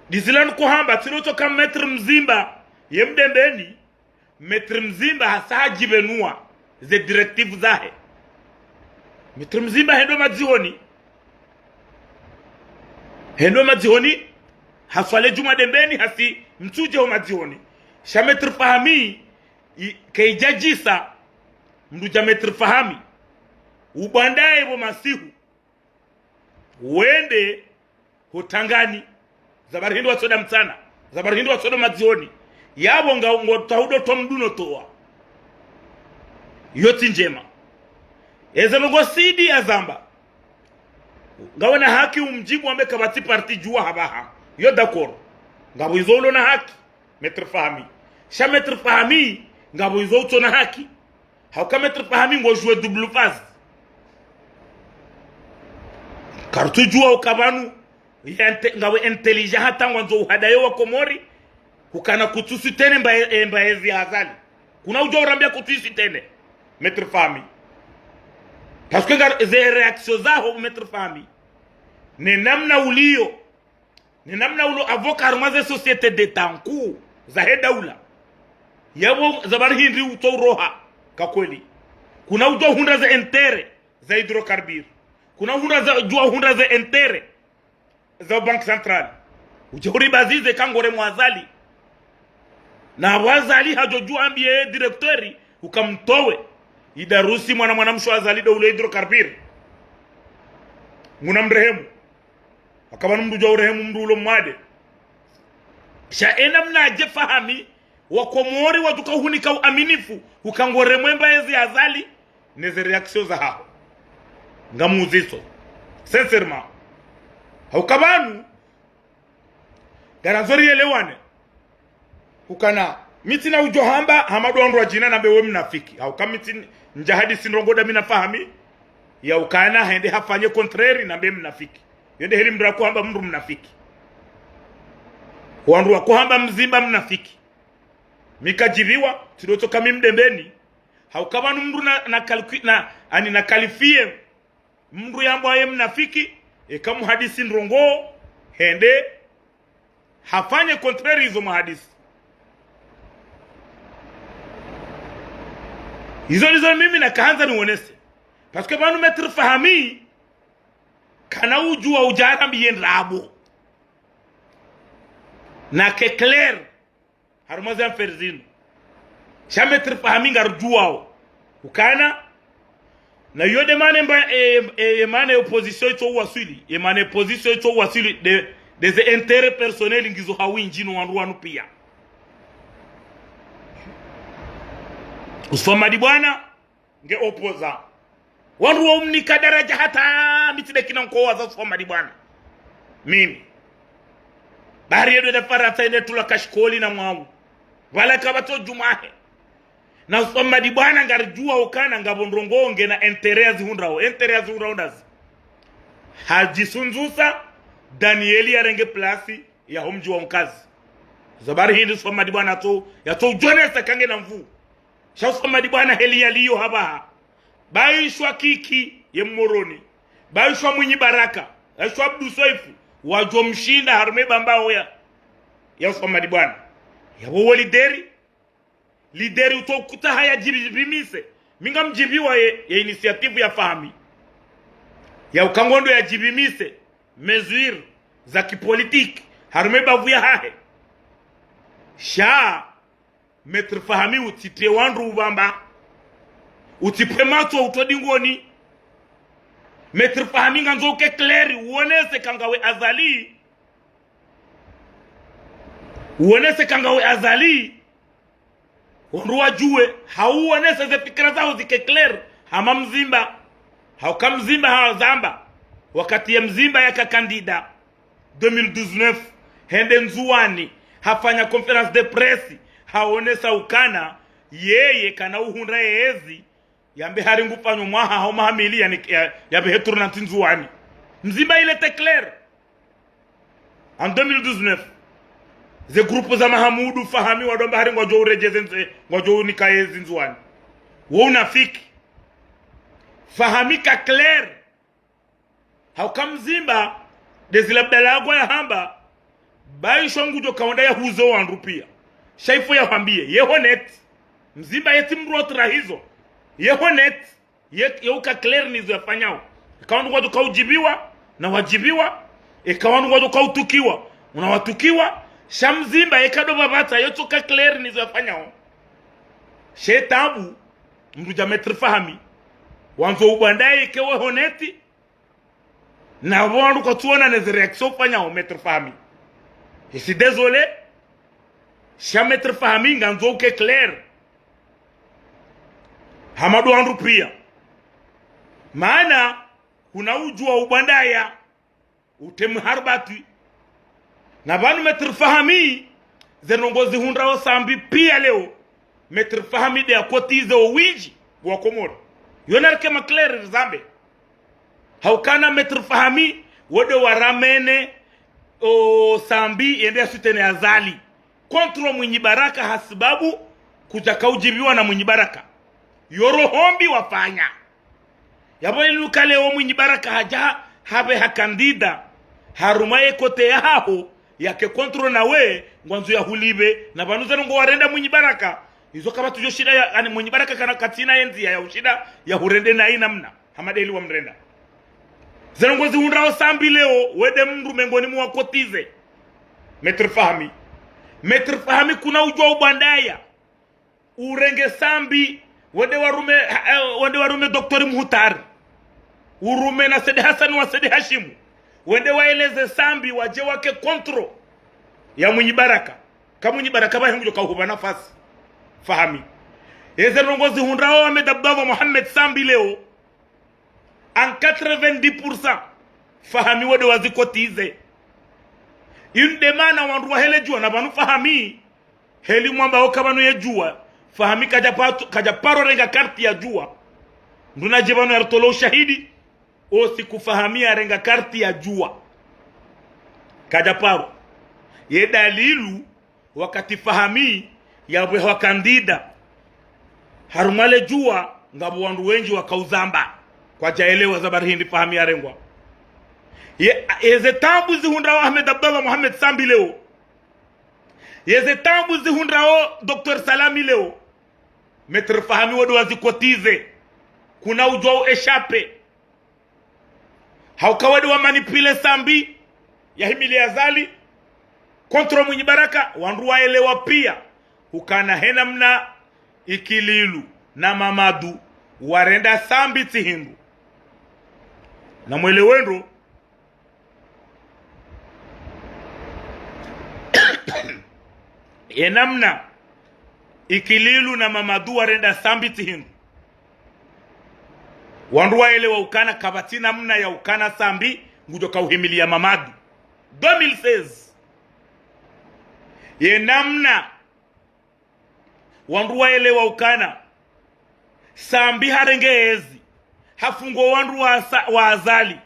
Ndizila nikuhamba, tsilo tsoka Maître Mzimba, ye Mdembeni, Maître Mzimba hasa hadjipvenua ze directives zahe. Maître Mzimba hendo madzihoni. Hendo madzihoni, haswali djumwa Dembeni, hasi Mtsudje ho madzihoni. Sha Maître Fahmi, i, kaidjadjisa, mndru dja Maître Fahmi. Ubanda yepvo masihu. Wende ho tangani, za bari hindru watsoda mtsana, za bari hindru watsoda madzihoni. Yapvo nga, ngo tahudo to mduno towa. Yo tsi ndjema. Eze ndrongo Sidi yazamba. Ngawena haki umdjibu wambe kapvatsi parti djuwa hapvaha. Yo d'accord. Ngapvo izo ulo na haki, Maître Fahmi. Sha Maître Fahmi, ngapvo izo utso na haki. Hauka Maître Fahmi ngo jouer double phase. Kartsudjuwa uka pvanu, ye inte, ngawe intelligent hata ngwandzo uhadaye wa Komori, hukana kutsu soutenir mba, e, mba ezi ya Azali. Kuna udjuwa urambia kutsu soutenir, Maître Fahmi. Parce que nga ze réaction zaho, Maître Fahmi. Ne namna uliyo, ne namna ulo avocat harumwa ze société d'État nkuu za he daula. Yapvo za bari hindri utso uroha, ka kweli. Kuna udjuwa uhundra ze intérêt za hydrocarbure. Kuna uhundra za, djuwa uhundra ze intérêt za Banque Centrale. Udje huribazize ka ngoremwa Azali. Na apvo Azali hadjo djuwa ambiye directeur, uka mtowe. Idarusi mwana mwana mshe wa Azali ndo ule hydrocarbure. Nguna mrehemu. Haka pvanu mndru djuwa urehemu mndru ulo mwade. Sha ena mnadje Fahmi, wa Komori wadjuka uhunika uaminifu, uka ngoremwa mba ezi ya Azali, ne ze réaction zahaho. Ngamuziso. Sincèrement. Hauka pvanu, ngarandzo rielewane. Ukana, mi tsina udjo hamba, hama ndo wandru wadjina nambe we mnafiki. Hauka mi tsi ndja hadisi ndrongo nda mi na Fahmi, ya ukana hende hafanye contraire nambe mnafiki. Yo nde heli mndru akuhamba mndru mnafiki. Wandru wakuhamba Mzimba mnafiki. Mi kadjipviwa, tsindo tsoka mi Mdembeni. Hauka pvanu mndru na, na calcu-, na, ani na qualifier mndru yambwaye mnafiki, eka muhadisi ndrongo, hende, hafanye contraire izo muhadisi. Izo ndizo mimi nakahandza niwonese. Parce que pvanu Maître Fahmi, kana udjuwa udja arambiye ndrabo. Nake clair. Harumwa ze affaire zinu. Sha Maître Fahmi ngarudjuwao. Ukana, Na iyo nde mana mba, e, e, e mana ye opposition itso uwaswili. E mana ye opposition itso uwaswili nde, nde ze intérêt personnel ngizo ha windji no wandru wanu pia. Uswamadi bwana, nge opposant. Wandru wa umnika daraja hata mi tsi nde kina nkowaza Uswamadi bwana. Mimi. Bari yedo nde Farantsa ine tula kashikoli na mwangu. Pvala kapvatso djumwa he. Na Uswamadi bwana ngaridjuwa ukana ngapvo ndrongoo ngena intérêt ya zihundrao. Intérêt ya zihundrao ndazi. Hadjisundzusa, Danieli yarenge place ya homdji wa Unkazi. Zo bari hindri Uswamadi bwana yatso, yatso udjonesa kangena nvuu. Sha Uswamadi bwana heli yaliyo hapvaha. Baishwa Kiki ye Moroni. Baishwa Mwinyi Baraka. Baishwa Abdu Swaifu. Wadjo mshinda harumwa e Bambao ya, ya Uswamadi bwana. Yapvo wo lideri. Lideri utso kutsaha yadjibimise. Mi ngamdjibiwa ye, ye initiative ya Fahami. Ya uka ngondo yadjibimise. Mesure za kipolitiki. Harumwa e bavu yahahe. Sha. Maître Fahami utsitrie wandru upvamba. Utsipve matso uto dingoni. Maître Fahami ngandzo uke clair, uonese ka ngawe Azali. Uonese ka ngawe Azali. Wandru wadjuwe, hau uonese ze fikira zaho zike clair, hama Mzimba. Hauka Mzimba hazamba. Wakati ye Mzimba yaka candidat. Deux mille dix-neuf, hende Ndzuwani, hafanya conférence de presse, haonesa ukana, yeye kana uhundra yezi, yambe hari ngufanyo mwaha hau maha mili yani, ya, yapvehe tournante Ndzuwani. Mzimba il était clair. En deux mille dix-neuf, ze groupe za Mahamudu Fahami wado wamba hari ngwadjo uredjeze ndze, ngwadjo unika yezi Ndzuwani. Wo unafiki. Fahami ka clair. Hauka Mzimba, ndezi labda lagwa yahamba, baishwa ngudjo kaonda yahuze wandru pia. Sha il faut yahwambiye, ye honnête. Mzimba yetsi mdru wa trahizo. Ye honnête, ye, ye uka clair nizo yafanyao. Eka wandru ngwadjo kaudjibiwa, na wadjibiwa. Eka wandru ngwadjo kautukiwa, una watukiwa. Sha Mzimba, yeka ndo pvapvatsa, yetso ka clair nizo yafanyao. She tabu, mdru dja Maître Fahami. Wandzo ubwandaye ke we honnête, na pvo wandru kwatsuona neze réaction ufanyao Maître Fahmi. Je suis désolé. Sha Maître Fahmi ngandzo uke clair. Hama ndo wandru pia. Maana, kuna udjuwa ubwandaya. Utemu haribatwi. Na pvanu Maître Fahmi, ze ndrongoo zihundrao Sambi pia leo. Maître Fahmi nde ya cotiser o windji wa Komori. Yo narike ma clair rizambe. Haukana Maître Fahmi, wo nde wa ramener o Sambi yende ya soutenir Azali. Contre Mwinyi Baraka hasibabu kudja kaudjibiwa na Mwinyi Baraka. Yo roho mbi wafanya. Yapvo inu kale wo Mwinyi Baraka hadja hapveha candidat. Harumwa ye côté yahaho, yake contre nawe, ngwandzo yahulipve, na pvanu ze ndrongoo warenda Mwinyi Baraka. Izo kapvatsudjo shinda ya, ani Mwinyi Baraka kana katsina ye ndziya ya ushinda, yahurende na ina mna. Hama nde heli wamrenda. Ze ndrongoo zihundrao Sambi leo, we nde mdru mengoni mwa wa cotiser. Maître Fahmi. Maître Fahmi kuna udjuwa ubwandaya. Urenge Sambi, wende warume, eh, wende warume Docteur Muhutari. Urume na Said Hassan wa Said Hashimu. Wende waeleze Sambi wadje wake contre ya Mwinyi Baraka. Ka Mwinyi Baraka pvahe ngudjo kauhupva nafasi. Fahmi. Eze ndrongoo zihundrao Ahmed Abdallah Mohamed Sambi leo. En quatre-vingt-dix pour cent, Fahmi wo nde wazi cotiser. Inu nde mana wandru wahe le djuwa na pvanu Fahmi, heli mwamba oka pvanu ye djuwa, Fahmi kadja pa-, kadja paro renga karti ya djuwa. Nduna dje pvanu yaritolea ushahidi, o siku Fahmi yarenga karti ya djuwa. Kadja paro. Ye dalilu, wakati Fahmi yapvehwa candidat, harumwa le djuwa, ngapvo wandru wendji wakauzamba. Kwadjaelewa za bari hindri Fahmi yarengwa. Ye, yeze tabu zihundrao Ahmed Abdallah Mohamed Sambi leo. Yeze tabu zihundrao Docteur Salami leo. Maître Fahmi wo nde wazi cotiser. Kuna udjuwa u échapper. Hauka wo nde wa manipuler Sambi, yahimili Azali, contre Mwinyi Baraka, wandru waelewa pia. Hukana hena mna Ikililu na Mamadu, warenda Sambi tsi hindru. Na mwelewe ndro, ye namna Ikililu na Mamadu warenda Sambi tsi hindru. Wandru waelewa ukana kapvatsi namna ya ukana Sambi ngudjo kauhimiliya Mamadu. Deux mille seize. Ye namna wandru waelewa ukana Sambi harenge ezi, hafungo wandru wa sa-, wa Azali,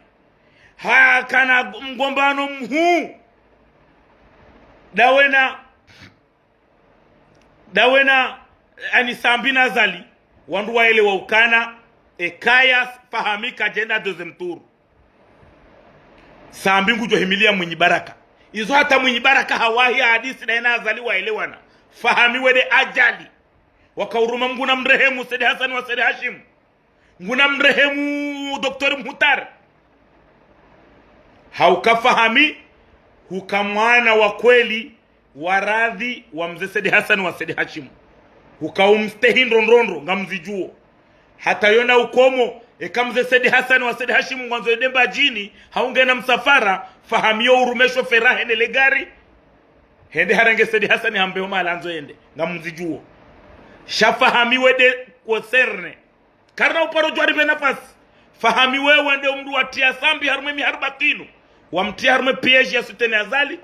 hakana mgombano mhuu. Dawena, dawena, ani Sambi na Azali, wandru waelewa ukana, ekaya Fahami kadjenda deuxième tour, Sambi ngudjo himiliya Mwinyi Baraka. Izo hata Mwinyi Baraka hawahi hadisi dayena Azali waelewana. Fahami wende ajali. Wakauruma, Mngu na mrehemu Said Hassan wa Said Hashim. Mngu na mrehemu Docteur Mhutar. Hauka Fahami, huka mwana wa kweli, wa radhi wa mze Said Hassan wa Said Hashim. Huka umstehi ndrondrondro, ngamzidjuo. Hata yona ukomo, eka mze Said Hassan wa Said Hashim ngwandzo yende Mbadjini, haunge na msafara, Fahami yo urume shofera hende le gari, hende harenge Said Hassan hambe ho mahala ndzo yende, ngamzidjuo. Sha Fahami wende concerne. Karina uparo djuwa ripve nafasi. Fahami wewe nde umndru watriya Sambi harumwe miharibatwinu. Wamtriya harumwe piège ya soutenir Azali.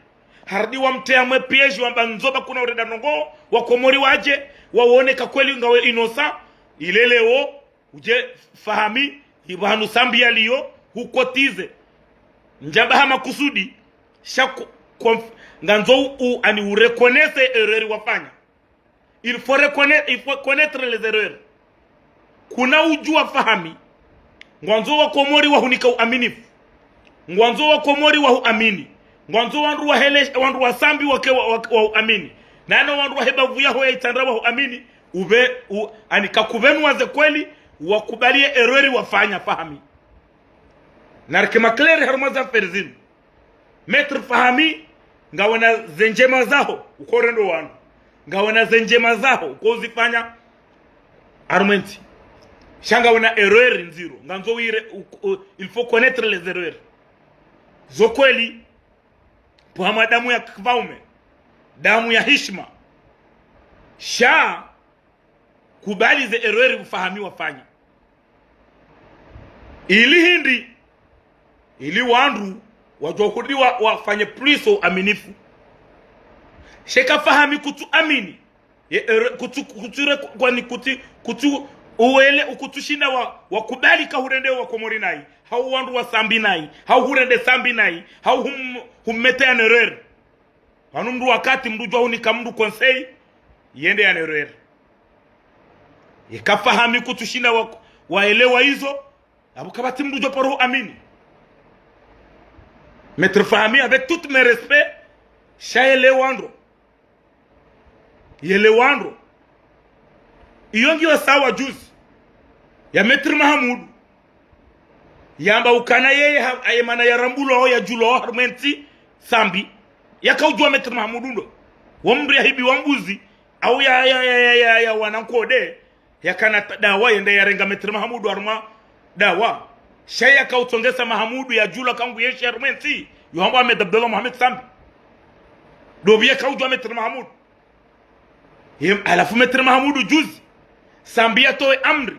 Harudi wamtriya harumwe piège wamba nzoba kuna urenda ndrongoo, wa Komori wadje, wawone ka kweli ngawe innocent. Ile leo, udje Fahami, ipvanu Sambi yaliyo, hukotize. Ndjamba ha makusudi, sha ku-, konf-, ngandzo u, ani ureconnaisse erreur wafanya. Il faut reconnaître, il faut connaître les erreurs. Kuna udjuwa Fahami, ngwandzo wa Komori wahunika uaminifu. Ngwandzo wa Komori wahuamini. Ngwandzo wandru wa hele, wandru wa Sambi wake wa, wa, wahuamini. Nano wandru wa hebavu yaho ya Itsandra wahuamini. Upve, u, ani kakupvenu waze kweli, wakubaliye erreur wafanya Fahami. Narike maclair harumwa za affaire zinu. Maître Fahami, ngawena ze ndjema zaho, uko urendo wanu. Ngawena ze ndjema zaho, uko uzifanya harumwe ntsi. Sha ngawena erreur ndziro, ngandzo wire, u, u, il faut connaître les erreurs. Zo kweli, pvo hamwa damu ya kipvaume, damu ya hishima. Sha, kubali ze erreur Fahami wafanya. Ili hindri, ili wandru wadjuwa hurudi wa, wafanye plus uaminifu. Sha eka Fahami kutsu amini. Ye erreur, kutsu, kutsu re, kwani kutsu, kutsu uwele, ukutsu shinda wa, wakubali ka hurende wa Komori nayi. Hau wandru wa Sambi nayi. Hau hurende Sambi nayi. Hau hum, hummettre en erreur. Pvanu mndru wakati mndru djuwa hunika mndru conseil, yende en erreur. Eka Fahami kutsu shinda wa, waelewa izo, apvo kapvatsi mndru djuwa paro amini. Maître Fahami, avec tout mes respects, sha yelewa ndro. Yelewa ndro. Iyo ngiyo sawa juzi ya Maître Mahamudu. Yamba ukana yeye ha, aye mana yarambulwa ho yadjulwa ho harumwe ntsi Sambi. Yaka udjuwa Maître Mahamudu ndo. Wo mndru yahibiwa mbuzi. Au ya, ya, ya, ya, ya, ya wana nkode. Yakana ta, dawa yende yarenga Maître Mahamudu harumwa dawa. Sha yaka utsongesa Mahamudu yadjulwa ka ngu yeshi harumwe ntsi. Yo hambwa Ahmed Abdallah Mohamed Sambi. Ndopvi yaka udjuwa Maître Mahamudu. Yem, halafu Maître Mahamudu juzi, Sambi yatowe amri,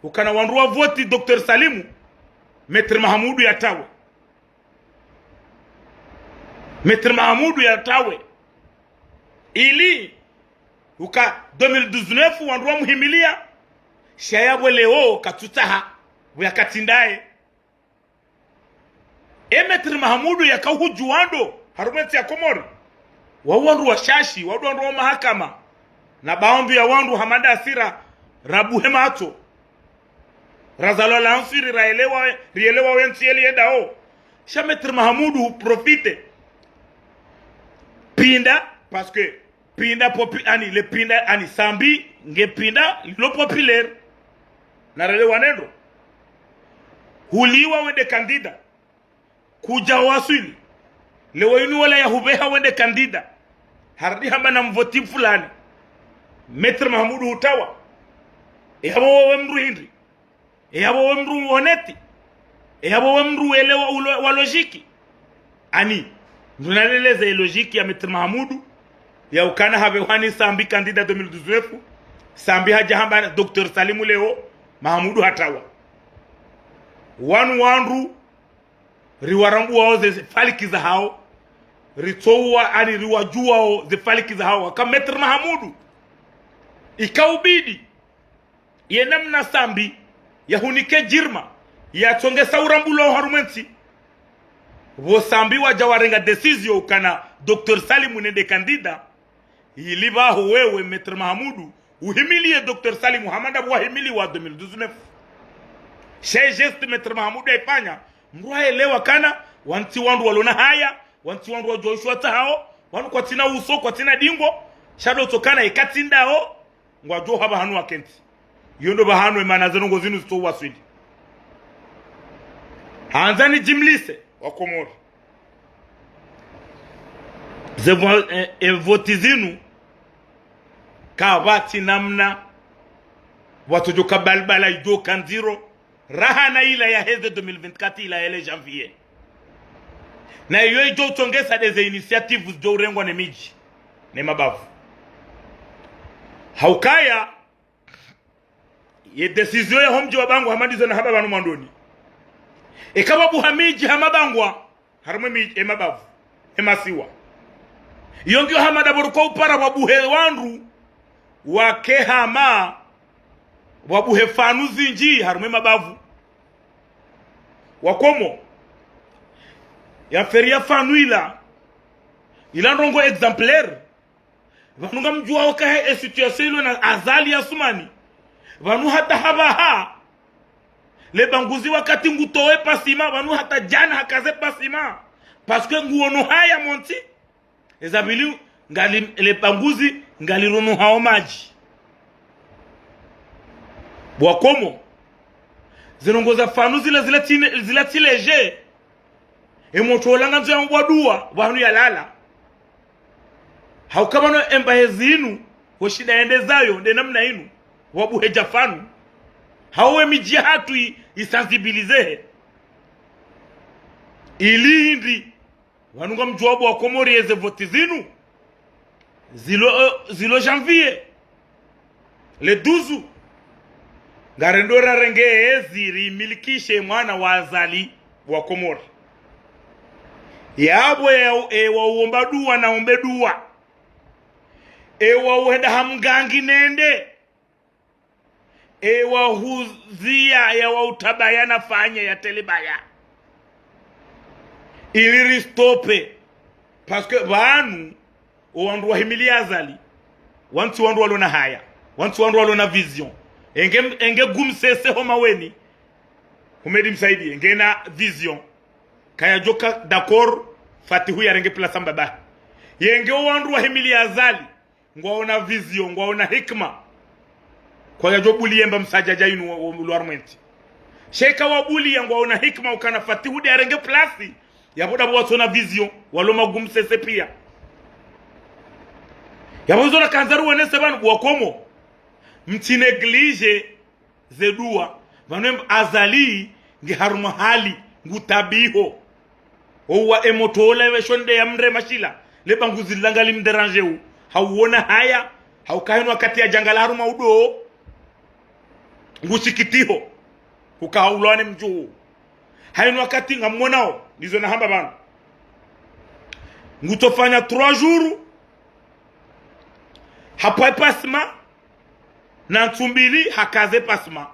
ukana wandru wavoti Docteur Salimu, Maître Mahamudu yatawe. Maître Mahamudu yatawe. Ili, uka deux mille dix-neuf wandru wamuhimiliya, sha yapvo leo katsutsaha, pvo yakatsindaye. E Maître Mahamudu yaka uhudjuwa ndo harumwe ntsi ya Komori. Wau wandru washashi, wau wandru wa mahakama. Na baadhwi ya wandru hama ndasi ra, rabuhe matso. Razalwa la answiri raelewa, rielewa we ntsi yeli yendao. Sha Maître Mahamudu huprofite. Pinda, parce que pinda popu, ani, le pinda, ani Sambi, nge pinda, lo populaire. Narelewane ndro. Huliwa wende candidat. Kudja waswili. Leo inu wala yahupveha wende candidat. Harudi hamba namvoti fulani. Maître Mahamudu hutawa. E hapvo wewe mndru hindri. Eyapvo we mndru honnête. Eyapvo we mndru welewa ulo-, wa logique. Ani, mndru naleleze e logique ya Maître Mahamudu, ya ukana hapvehwa ni Sambi candidat deux mille dix-neuf, Sambi hadja hamba Docteur Salimu leo, Mahamudu hatrawa. Wanu wandru, riwarambuwao ze faliki zahao, ritsowa ani riwadjuwao ze faliki zahao, waka Maître Mahamudu. Ikaubidi, ye namna Sambi yahunike djirma, yatsongesa urambulwa harumwa entsi. Pvo Sambi wadja warenga décision ukana Docteur Salimu nende candidat, ili pvaho wewe Maître Mahamudu, uhimiliye Docteur Salimu hama ndapvo wahimiliwa deux mille dix-neuf. She geste Maître Mahamudu yaifanya, mndru haelewa kana, wantsi wandru walona haya, wantsi wandru wadjuwa isho watsahao, wanu kwatsina uso, kwatsina dingo, sha ndo tsokana ikatsi ndao, ngwadjo hapvahanu wakentsi. Iyo ndo pvahanu emana ze ndrongoo zinu zitso waswili. Handza nidjimlise, wa Komori. Ze vo-, e, e voti zinu, kapvatsi namna, watsodjoka balbala idjoka ndziro, raha na ila yaheze deux mille vingt-quatre ila yele janvier. Na iyo idjo utsongesa ndeze initiative zidjo urengwa ne midji, ne mabavu. Haukaya, ye décision ya homdji wa Bangwa hama ndizo nahamba pvanu mwandoni. Eka pvwabuha midji hama Bangwa, harumwa emidji, emabavu, emasiwa. Iyo ngiyo hama ndapvo riko upara pvwabuhe wandru, wake hama, pvwabuhe fanu zindji harumwa emabavu. Wakomori, ya feri ya fanu ila, ila ndrongoo exemplaire. Pvanu ngamdjuwao kahe e situation ilo na Azali Assoumani. Pvanu hata hapvaha, le banguzi wakati ngutowe pasima, pvanu hata djana hakaze pasima. Parce que nguono haya montsi, eza pvili ngali, le banguzi ngalirono hao madji. Bo Wakomori, ze ndrongoo za fanu zila, zila tsi ne-, zila tsi léger. Emotro ola ngandzo yambwa duwa, pvanu yalala. Hauka pvanu embahe zinu, ho shinda yende zayo, nde namna inu, wabuhe dja fanu. Hau emidji yahatru i-, isensibilisehe. Ili hindri, pvanu ngamdjuwao bo Wakomori eze voti zinu, zilo, eh, zilo janvier, le douze. Ngarendo rarenge ezi rimilikishe mwana wa Azali bo Wakomori. Yapvo ya, ewa uomba duwa naombe duwa. Ewa uhenda ha mgangi nende. Ewa huziya, yawa utabaya nafanye ya telebaya. Ili ristope. Parce que pvanu, owandru wahimiliya Azali, wantsi wandru walona haya, wantsi wandru walona vision. Enge, enge Gumsese ho Maweni, Humedi Msaidie, ngena vision. Kayadjoka d'accord, Fatihu yarenge place mbabahe. Yenge owandru wahimiliya Azali, ngwaona vision, ngwaona hikima. Kwayadjo buliya emba msadjadja inu wa, wa, lwa harumwentsi. Sheka wabuliya ngwaona hikima ukana Fatihu nde yarenge place, yapvo ndapvo watsona vision, walo ma Gumsese piya. Yapvo izo nakandza ruwenese pvanu bo Wakomori. Mtsi néglige ze duwa, pvanu em-, Azali nge harumwa hali, ngutabiho. Owa emotro ola ewe shonde ya mre mashila, le banguzi langa limdéranger u. Hauona haya, hauka hinu wakati yadjangala harumwa udo. Ngushikitiho. Huka haulwane mdjuhu. Hayinu wakati ngamwonao, ndizo nahamba pvanu. Ngutsofanya trois jours, hapvwa epasima, na ntsu mbili hakaze pasima.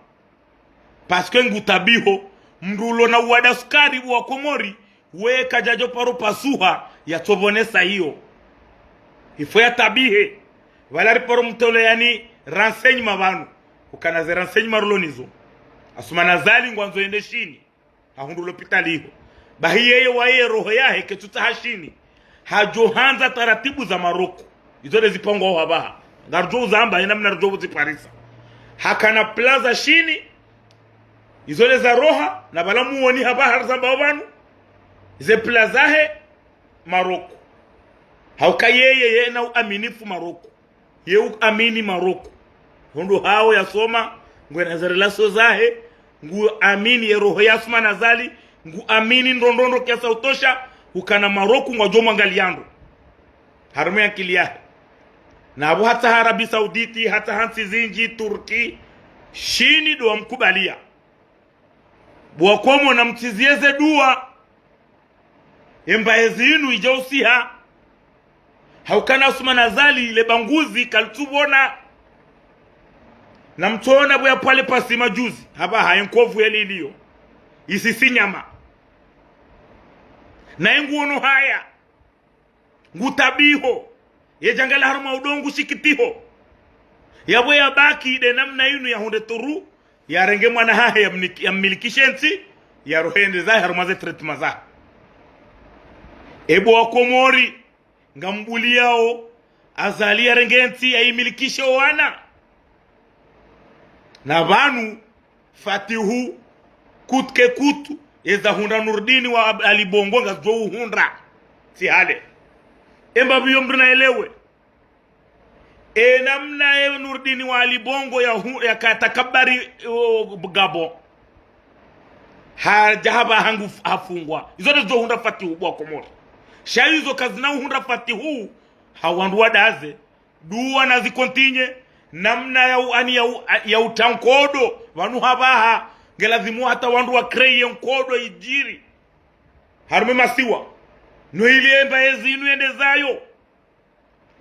Parce que ngutabiho, mndru ulona uwada sukari bo Wakomori, we kadjadjo paro pasuha, yatsobonesa iyo. Il faut yatabihe. Pvala riparo mtoleyani renseignement pvanu. Ukana ze renseignement rulo nizo. Assoumani Azali ngwandzo yende Shini. Hahundru lopitali iho. Bahi yeye waye roho yahe ketsutsaha Shini. Hadjo handza taratibu za Maroko. Izo nde zipangwao hapvaha. Ngaridjo uzamba, yena mna ridjo uziparisa. Hakana plan za Shini. Izo nde zaroha, na pvala muoni hapvaha rizambao pvanu. Ze plan zahe, Maroko. Hauka yeye, yena uaminifu Maroko. Ye uamini Maroko. Hondro hawo yasoma, ngwena ze relations zahe, Ngu amini ye roho ya Assoumani Azali, ngu amini ndrondrondro kiasi ya utosha, ukana Maroku ngwadjo mwangaliya ndro. Harumwa ye akili yahe. Na pvo hata ha Arabie Saoudite, hata ha ntsi zindji, Turki, Shini ndo wamkubaliya. Bo Wakomori namtsiziye ze dua. Emba ezi inu idja usiha. Haukana Assoumani Azali le banguzi kalitsupvona. Namtsuona pvo yapvwale pasi majuzi. Hapvaha ye nkovu yeli iliyo. Isisi nyama. Naye nguono haya. Ngutabiho. Ye djangala harumwa udongo shikitiho. Yapvo yabaki nde namna inu yahundre turu, yarenge mwana hahe yamniki-, yammilikishe ntsi, yarohe yende zahe harumwa ze traitement zahe. Ebo Wakomori, ngambuliyawo, Azali yarenge ntsi yayimilikishe wana. Na pvanu, Fatihu, kutu ke kutu, eza hundra Nurdini wa Ab-, Ali Bongo ngazidjo uhundra. Tsi hale. Emba pviyo mndru naelewe. E namna ye Nurdini wa Ali Bongo ya hu-, ya katakabari, o, Gabon. Hadja hapvaha ngu f-, hafungwa. Izo nde zidjo hundra Fatihu bo Wakomori. Sha izo kazina uhundra Fatihu, ha wandru wadaze. Dua nazikontinye, namna ya u-, ani ya u-, a-, ya uta nkodo, pvanu hapvaha, ngelazimu hata wandru wa créer nkodo idjiri. Harumwa ye masiwa. No ili emba ezi inu yende zayo.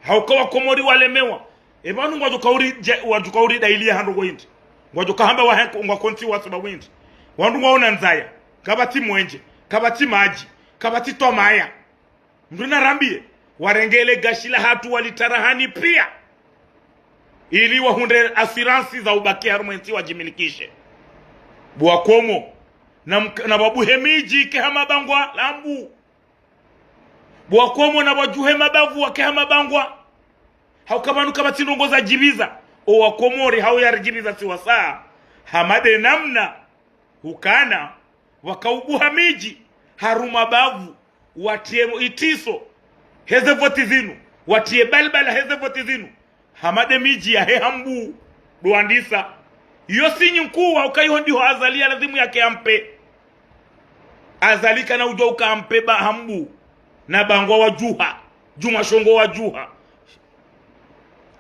Hauka Wakomori walemewa. E pvanu ngwadjo kauri dje-, ngwadjo kauri dailiya ha ndrongoo hindri. Ngwadjo kahamba wahe-, ngwako ntsi wasiba windri. Wandru ngwaona ndzaya. Kapvatsi mwenje. Kapvatsi madji. Kapvatsi twamaya. Mndru narambiye, warenge le gashi lahatru walitrarahani piya. Ili wahundre assurance za ubaki harumwa ye ntsi wadjimilikishe. Bo Wakomori, na mk-, na pvwabuhe midji ike ha mabangwa lambu. Bo Wakomori na pvwadjuhe mabavu wake ha mabangwa. Hauka pvanu kapvatsi ndrongoo zadjipviza. O Wakomori hau yaridjipviza si wasa. Hama nde namna, hukana, wakaubuha midji, harumwa bavu, watriye itiso, heze voti zinu, watriye balbala heze voti zinu, hama nde midji yahe hambu, ndo wandisa. Iyo signe nkuu wa uka iho ndiho Azali yalazimu yake ampe. Azali kana udjo uka ampe ba hambu, na bangwa wadjuha, djumwa shongo wadjuha.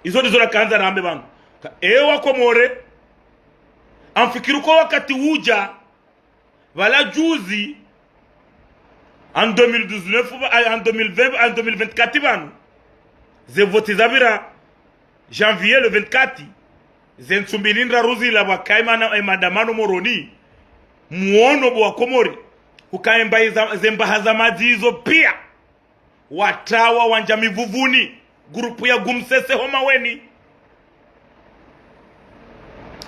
Izo ndizo nakandza nambe pvanu. Ka-, ewa Komori, amfikiri ko wakati udja, pvala juzi, en deux mille dix-neuf, pva-, en deux mille vingt, en deux mille vingt-quatre pvanu. Ze voti zapvira janvier le vingt-quatre. Ze ntsu mbili ndraru zila pvwakayi mana-, e maandamano Moroni. Muono bo Wakomori. Uka emba iza-, ze mbaha za madzi izo piya. Watrawa wandja Mivuvuni, groupe ya Gumsese ho Maweni.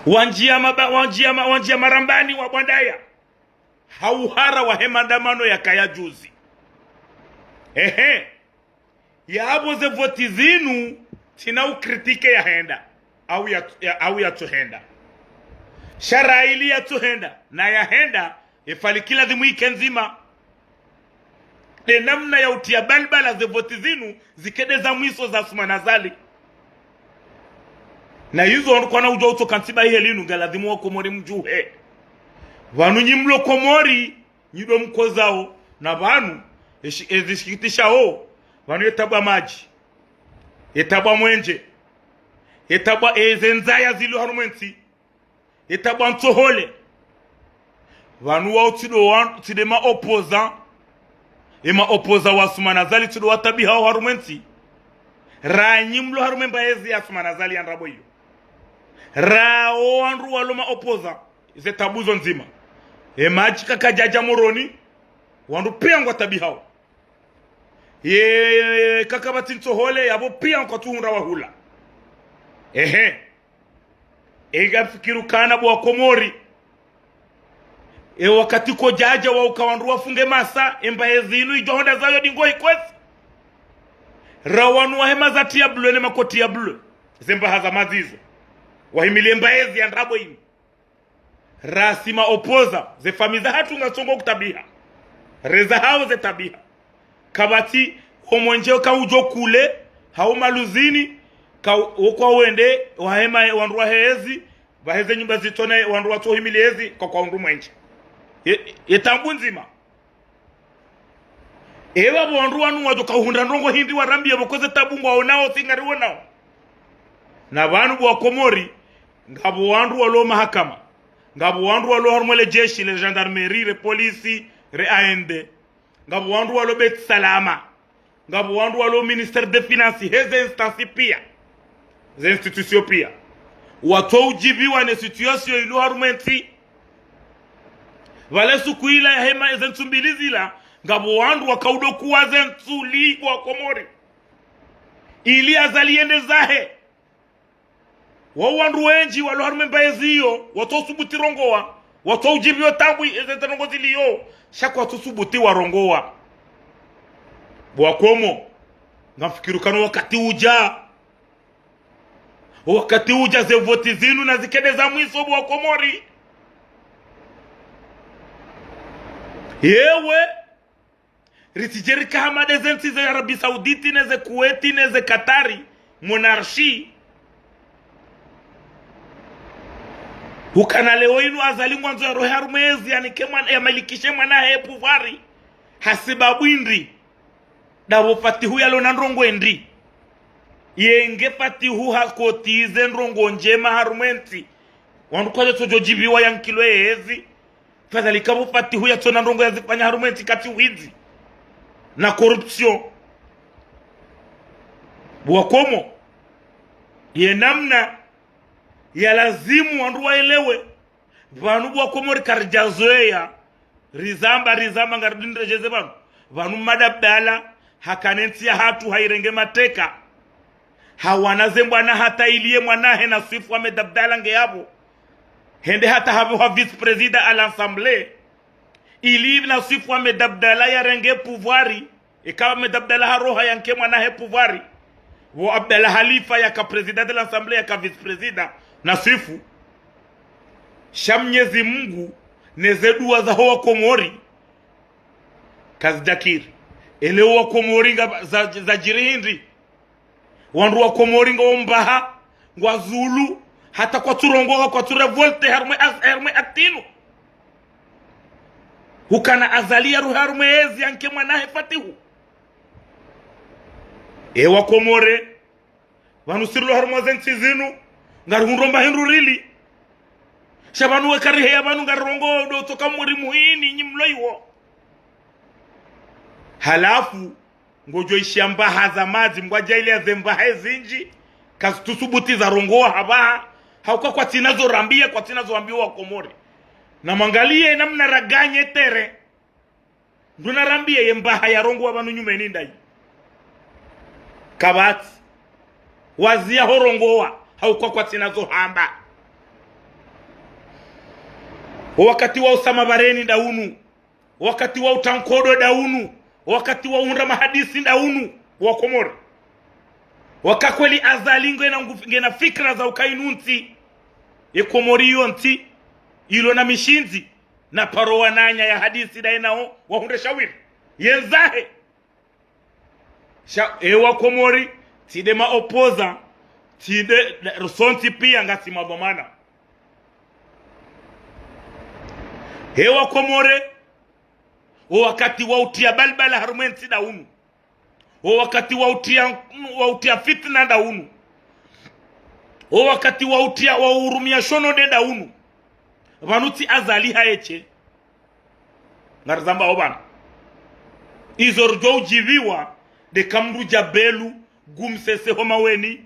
Wandjiya maba-, wandjiya ma-, wandjiya Marambani wa Bwandaya. Ha uhara wahe maandamano yakaya juzi. Ehe. Yapvo ze voti zinu, tsina ucritiquer yahenda. Au ya, ya, au yatsuhenda. Sha raili yatsuhenda, na yahenda, efaliki lazimu ike ndzima. Nde namna ya utriya balbala ze voti zinu, zike nde za mwiso za Assoumani Azali. Na izo wandru kwana udjo utsoka ntsiba ihe linu ngalazimu Wakomori mdjuhe. Pvanu nyi mlo Komori, nyi ndo mkozao, na pvanu, eshi-, ezishikitishao, pvanu yetabu ya madji. Yetabu ya mwenje. Yetabu ya eze ndzaya zilio harumwa ye ntsi. Yetabu ya ntsohole. Pvanu wao tsi ndo wa-, tsi nde ma opposant. E ma opposant wa Assoumani Azali tsi ndo watabihao harumwa ye ntsi. Ra nyi mlo harumwa emba ezi ya Assoumani Azali ya ndrabo iyo. Ra o wandru walo ma opposant. Ze tabu zo ndzima. E madji kakadjadja Moroni. Wandru piya ngwatabihao. Ye, kaka pvatsi ntsohole, yapvo piya nkwatsuhundra wahula. Ehe. Ega fikiri ukana bo Wakomori. E wakati kodjadja wa uka wandru wafunge masa, emba ezi inu idjo honda zayo ndingo ikwezi. Ra wanu wahe maza ti ya bleu ne makoti ya bleu. Ze mbaha za madzi izo. Wahimili emba ezi ya ndrabo inu. Ra si ma opposant, ze famiyi zahatru ngatsongo kutabiha. Reza hao ze tabiha. Kapvatsi, ho mwenje ka udjo kule, hau maluzini, ka u-, okwa wende, wahema, wandru wahe ezi, Pvaheze nyumba zitsona wandru watsohimiliezi kwa kwa undru mwenje. Ye, ye taabu ndzima. Epvapvo wandru wanu wadjo kauhundra ndrongo hindri warambie pvo kweze taabu ngwaonao si ngariwonao. Na pvanu bo Wakomori, ngapvo wandru walo mahakama, ngapvo wandru walo harumwa le jeshi, le gendarmerie, le polisi, le A N D, ngapvo wandru walo Beit Salama, ngapvo wandru walo ministère des finances, heze instance pia, ze institution pia. Watsoudjiviwa ne situation ilo harumwa entsi. Pvale suku ila ya hema eze ntsu mbili zila, ngapvo wandru wakaudokuwa ze ntsu li bo Wakomori, ili Azali yende zahe. Wao wandru wendji walo harumwa embaye ziyo, watsosubuti rongowa, watsoudjiviwa taabu eze ntrongo ziliyo, sha kwatsosubuti warongowa. Bo Wakomori, ngamfikiri ukana wakati udja. Wakati udja ze voti zinu nazikede za mwiso bo Wakomori. Yewe, ritsidje rika hama de ze ntsi ze Arabie Saoudite, ne ze Kuwait, ne ze Qatar, monarchie. Ukana leo inu Azali ngwandzo yarohe harumwa ezi, yanike mwana, yamalikishe mwanahe pouvoir. Hasibabu hindri? Ndapvo Fatihu yalo na ndrongo hindri? Yenge Fatihu hakotize ndrongo ndjema harumwa entsi, wandru kwatsotsodjo djiviwa yankilwe ezi. Kadhalika pvo Fatihu yatsona ndrongo yazifanya harumwa entsi kati widzi na corruption. Bo Wakomori, ye namna ya lazimu wandru waelewe. Pvanu bo Wakomori karidjazoweya, rizamba, rizamba, ngarudi niredjeze pvanu. Pvanu Mmadi Abdallah hakana entsi yahatru, hairenge mateka. Hawana ze mbwana hata iliye mwanahe na Swifu Ahmed Abdallah ngeyapvo. Hende hata hapvehwa vice-président à l'Assemblée, ili na Swifu Ahmed Abdallah yarenge pouvoir. Eka Ahmed Abdallah haroha yanike mwanahe pouvoir, pvo Abdallah Halifa yaka président de l'Assemblée, yaka vice-président na Swifu. Sha Mnyezi Mungu, ne ze dua zaho Wakomori kazidjakiri. Eleo Wakomori nga za, zadjiri hindri? Wandru Wakomori ngwao mbaha, ngwazulu, hata kwatsurongowa, kwatsurévolté harumwa az-, harumwa entsi inu. Hukana Azali yarohe harumwa ezi yanike mwanahe Fatihu. E Wakomori, pvanu sirilo harumwa ze ntsi zinu, ngarihundro mba hindru rili. Sha pvanu weka riheya pvanu ngarirongowa ndo tsoka mwiri muhini nyi mlo iwo. Halafu, ngodjo ishia mbaha za madzi, mngwadjailiya ze mbaha ezindji, kazitsusubuti zarongowa hapvaha, hauka kwatsina zo rambia, kwatsina zo wambia Wakomori. Na mwangaliye namna raganye terrain. Ndo narambiye ye mbaha yarongowa pvanu nyumeni ndayi. Kapvatsi. Waziya horongowa, hauka kwatsina zo hamba. Wo wakati wa Osama Bareni nda unu. Wakati wa utankodo nda unu. Wakati wa uhundra mahadisi nda unu. Wakomori. Waka kweli Azali ngena ngufi, ngena fikira za uka inu ntsi, ye Komori iyo ntsi ilo na mishindzi, na paro wananya ya hadisi ndaye nao wahundre shawiri. Yendzahe. Sha, e Wakomori, tsi nde ma opposants, tsi nde, sontsi pia ngasi madhwamana. E Wakomori, wo wakati wa utriya balbala harumwa entsi nda unu. Wo wakati wa utriya, wa utriya fitina nda unu. Wo wakati wa utriya, wa urumiya shononde nda unu. Pvanu tsi Azali haeshe. Ngarizambao pvanu. Izo ridjo udjiviwa, nde ka mndru dja Belou, Gumsese ho Maweni,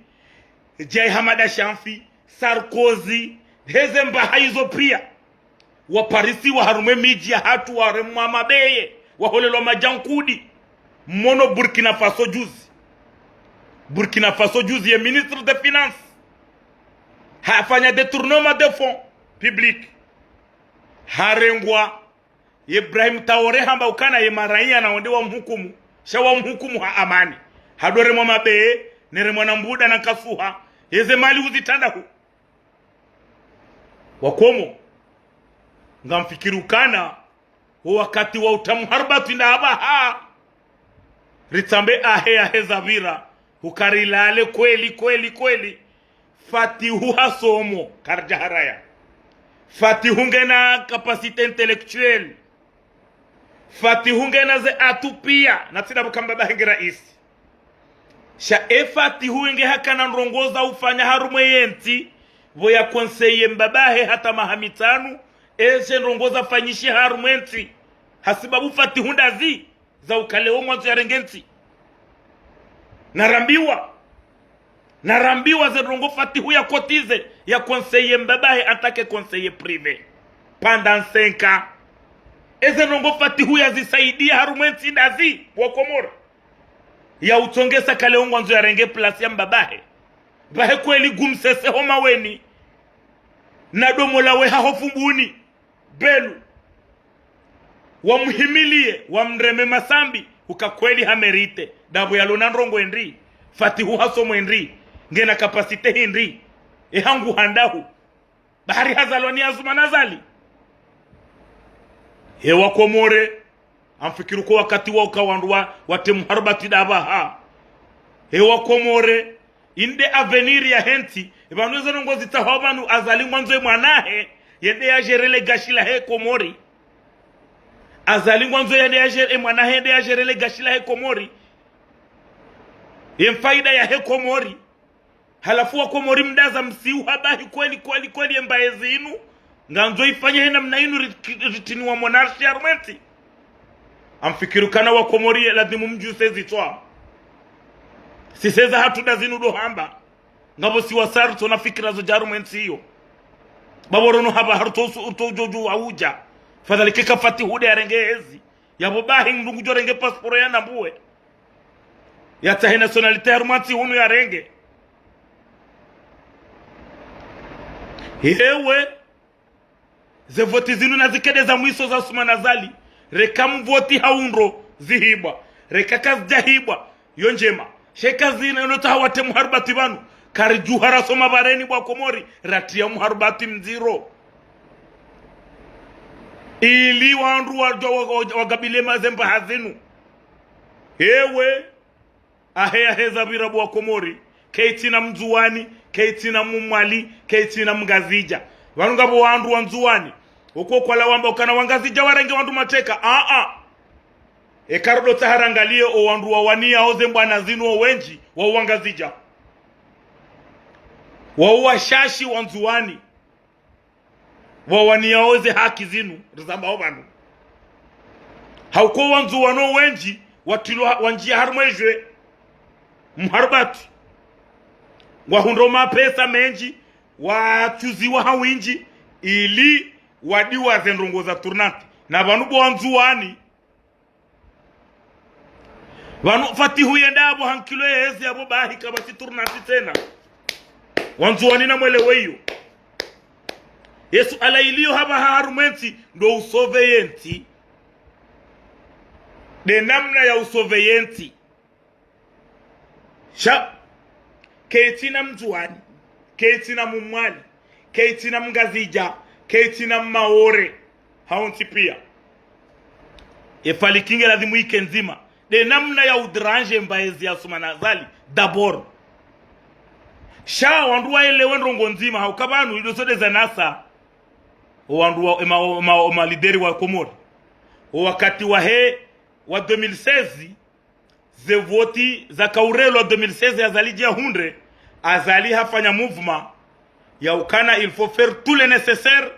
Djae Hamada Chanfi, Sarkozy, heze mbaha izo pia. Waparisiwa harumwa emidji yahatru, waremwa mabeye, waholelwa madjankudi. Mmono Burkina Faso juzi. Burkina Faso juzi, ye ministre des finances hafanya détournement de fonds publics. Harengwa ye Ibrahim Traoré hamba ukana ye maraiya na wo nde wamhukumu. Sha wamhukumu ha amani. Hadoremwa mabeye, neremwa na mbuda na nkasuha. Yeze mali uzitranda hu. Wakomori, ngamfikiri ukana, wo wakati wa utamu harbatwi nda apvaha. Ritsambe ahe yahe zapvira, huka rilale kweli, kweli, kweli. Fatihu hasomo, karidja haraya. Fatihu ngena capacité intellectuelle. Fatihu ngena ze atouts pia, na tsi ndapvo ka mbabahe nge raisi. Sha e Fatihu nge hakana ndrongo za ufanya harumwa ye ntsi, pvo ya conseiller mbabahe hata maha mitsanu, eze ndrongo zafanyishiha harumwa ye ntsi. Hasibabu Fatihu ndazi, za ukaya leo ngwandzo yarenge ntsi. Narambiwa. Narambiwa ze ndrongo Fatihu ya cotiser, ya conseiller mbabahe en tant que conseiller privé. Pendant cinq ans. Eze ndrongo Fatihu ya zisaidia harumwa ye ntsi ndazi, wa Komori. Ya utsongesa ka leo ngwandzo yarenge place ya mbabahe. Pvahe kweli Gumsese ho Maweni. Na Domola we haho Fumbuni. Belu. Wamuhimilie, wamreme masambi, uka kweli ha mérité. Ndapvo yalona ndrongo hindri, Fatihu hasomo hindri, ngena capacité hindri, e hangu handahu. Bahari hazalwa ni Azumani Azali. He wa Komori, amfikiri ko wakati wa uka wandru wa, watre muharubati ndapvaha. He wa Komori, inde avenir yahe ntsi, pvanu eze ndrongo zitsahwa pvanu Azali ngwandzo e mwanahe, yende ya gérer le gashi lahe Komori. Azali ngwandzo yende ya gérer, e mwanahe yende ya gérer le gashi lahe Komori. Ye mfaida yahe Komori. Halafu wa Komori mdaza msiu habahi kweli, kweli, kweli ye mbaye zinu. Ngandzo ifanye he namna inu rit-, ritiniwa monarchie harumwa ye ntsi. Amfikiri kana wa Komori lazimu mdjuse zitswa. Siseza hatru nda zinu ndo hamba. Ngapvo si wasaya ritsona fikira zo dja harumwa ye ntsi iyo. Bapvo rono hapva harutso usu-, utso ujojo wa uja. Fadhali keka Fatihu nde yarenge ezi. Yapvo bahi mndru ngudjo renge passeport ya nambuwe. Yatsahe nationalité harumwa ntsi hunu yarenge. Hewe, ze voti zinu na zikede za mwiso za Azumani Azali. Reka mvoti ha undro zihibwa. Reka kazidjahibwa, yo ndjema. Sha eka zinu ndo tsaha watre muharubati pvanu. Karidjuha rasoma pvareni bwa Komori, ratria muharubati mdziro. Ili wandru wa, wa, wa, wagabile mazemba hazinu. Hewe, ahe, ahe zapvira bwa Komori, ketsina Mndzuwani, ketsina Mmwali, ketsina Mngazidja. Pvanu ngapvo wandru wa Ndzuwani. Oko kwala wamba ukana Wangazidja warenge wandru mateka. Aa. Eka ndo tsaha rangalie o wandru wawaniyao ze mbwana zinu o wendji, wa Wangazidja. Wa washashi wa Ndzuwani. Wawaniyao ze haki zinu, rizambao pvanu. Hauka wandru wanu wendji, watrilwa, wandjia harumwa ejwe, muharubati. Wahundra mapesa mendji, watsuziwa ha windji, ili wadiwaze ndrongo za tournante. Na pvanu bo Wandzuwani, pvanu Fatihu yenda yapvo hankilo yezi yapvo bahi kapvatsi tournante tsena. Wandzuwani namwelewe iyo. Ye suala iliyo hapvaha harumwa ye ntsi, ndo usauver ye ntsi. Nde namna ya usauver ye ntsi. Sha, ketsina Mndzuwani, ketsina Mmwali, ketsina Mngazidja, ketsina Mmaore, hawontsi pia. Ye Fatihu nge lazimu ike ndzima. Nde namna ya udéranger mbaye zi ya Azumani Azali, d'abord. Sha wandru waelewe ndrongo ndzima, hauka pvanu ido so nde zanasa. O wandru wa, ema, ema, ema leader wa Komori. O wakati wahe wa deux mille seize, ze voti zakaurelwa deux mille seize Azali djahundre, Azali hafanya mouvement ya ukana il faut faire tout le nécessaire,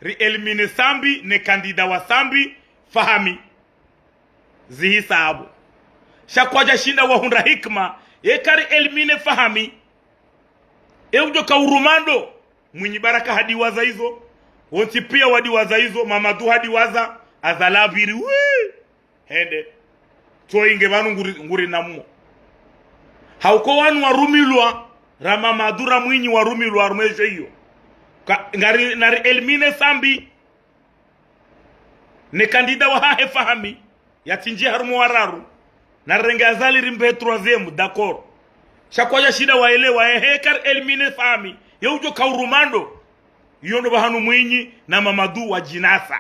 ri éliminer Sambi, ne candidat wa Sambi, Fahami. Zihisa apvo. Sha kwadja shinda wahundra hikima, eka ri éliminer Fahami, e udjo ka urumando. Mwinyi Baraka hadiwaza izo, wontsi pia wadiwaza izo, Mamadu hadiwaza, Azali apviri, wii! Hende. Tso inge pvanu nguri, nguri namwo. Hauka wanu warumilwa, ra Mamadu ra Mwinyi warumilwa, harumwa ejo iyo. Ka, ngari, nari éliminer Sambi. Ne candidat wahahe Fahami, yatsindjie harumwa wararu. Narirenge Azali rimbe troisième, d'accord. Sha kwadja shinda waelewa, ehe, eka ri éliminer Fahami, ye udjo ka urumando. Iyo ndo pvahanu Mwinyi na Mamadu wadjinasa.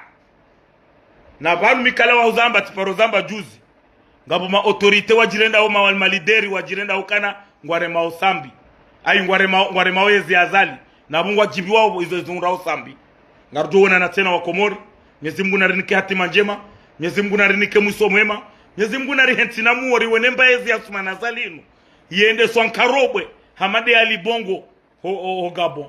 Na pvanu mi kala wahuzamba, tsiparo zamba juzi. Ngapvo ma autorités wadjirendao, ma, ma leaders wadjirendao ukana ngwaremao Sambi. Ayi, ngwarema, ngwarema wezi Azali. Na pvo ngwadjibiwao pvo izo zihundrao Sambi. Ngarudjo wonana tsena wa Komori. Mnyezi Mungu narinike hatima ndjema. Mnyezi Mungu narinike mwiso mwema. Mnyezi Mungu narihentsi na muori wene mba yezi ya Assoumani Azali inu. Yende swankarobwe. Hamade Ali Bongo. Ho, ho, ho Gabon.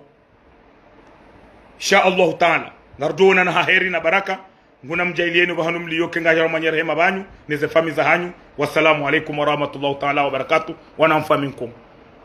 Insha Allahu Taala. Ngarudjo wonana ha heri na baraka. Nguna mdjaalieni pvahanu mliyo, ke ngaja ramwanye rehema pvanyu, neze fami zahanyu. Wassalamu alaikum warahmatullahi taala wabarakatuh. Wana mfami nkumu.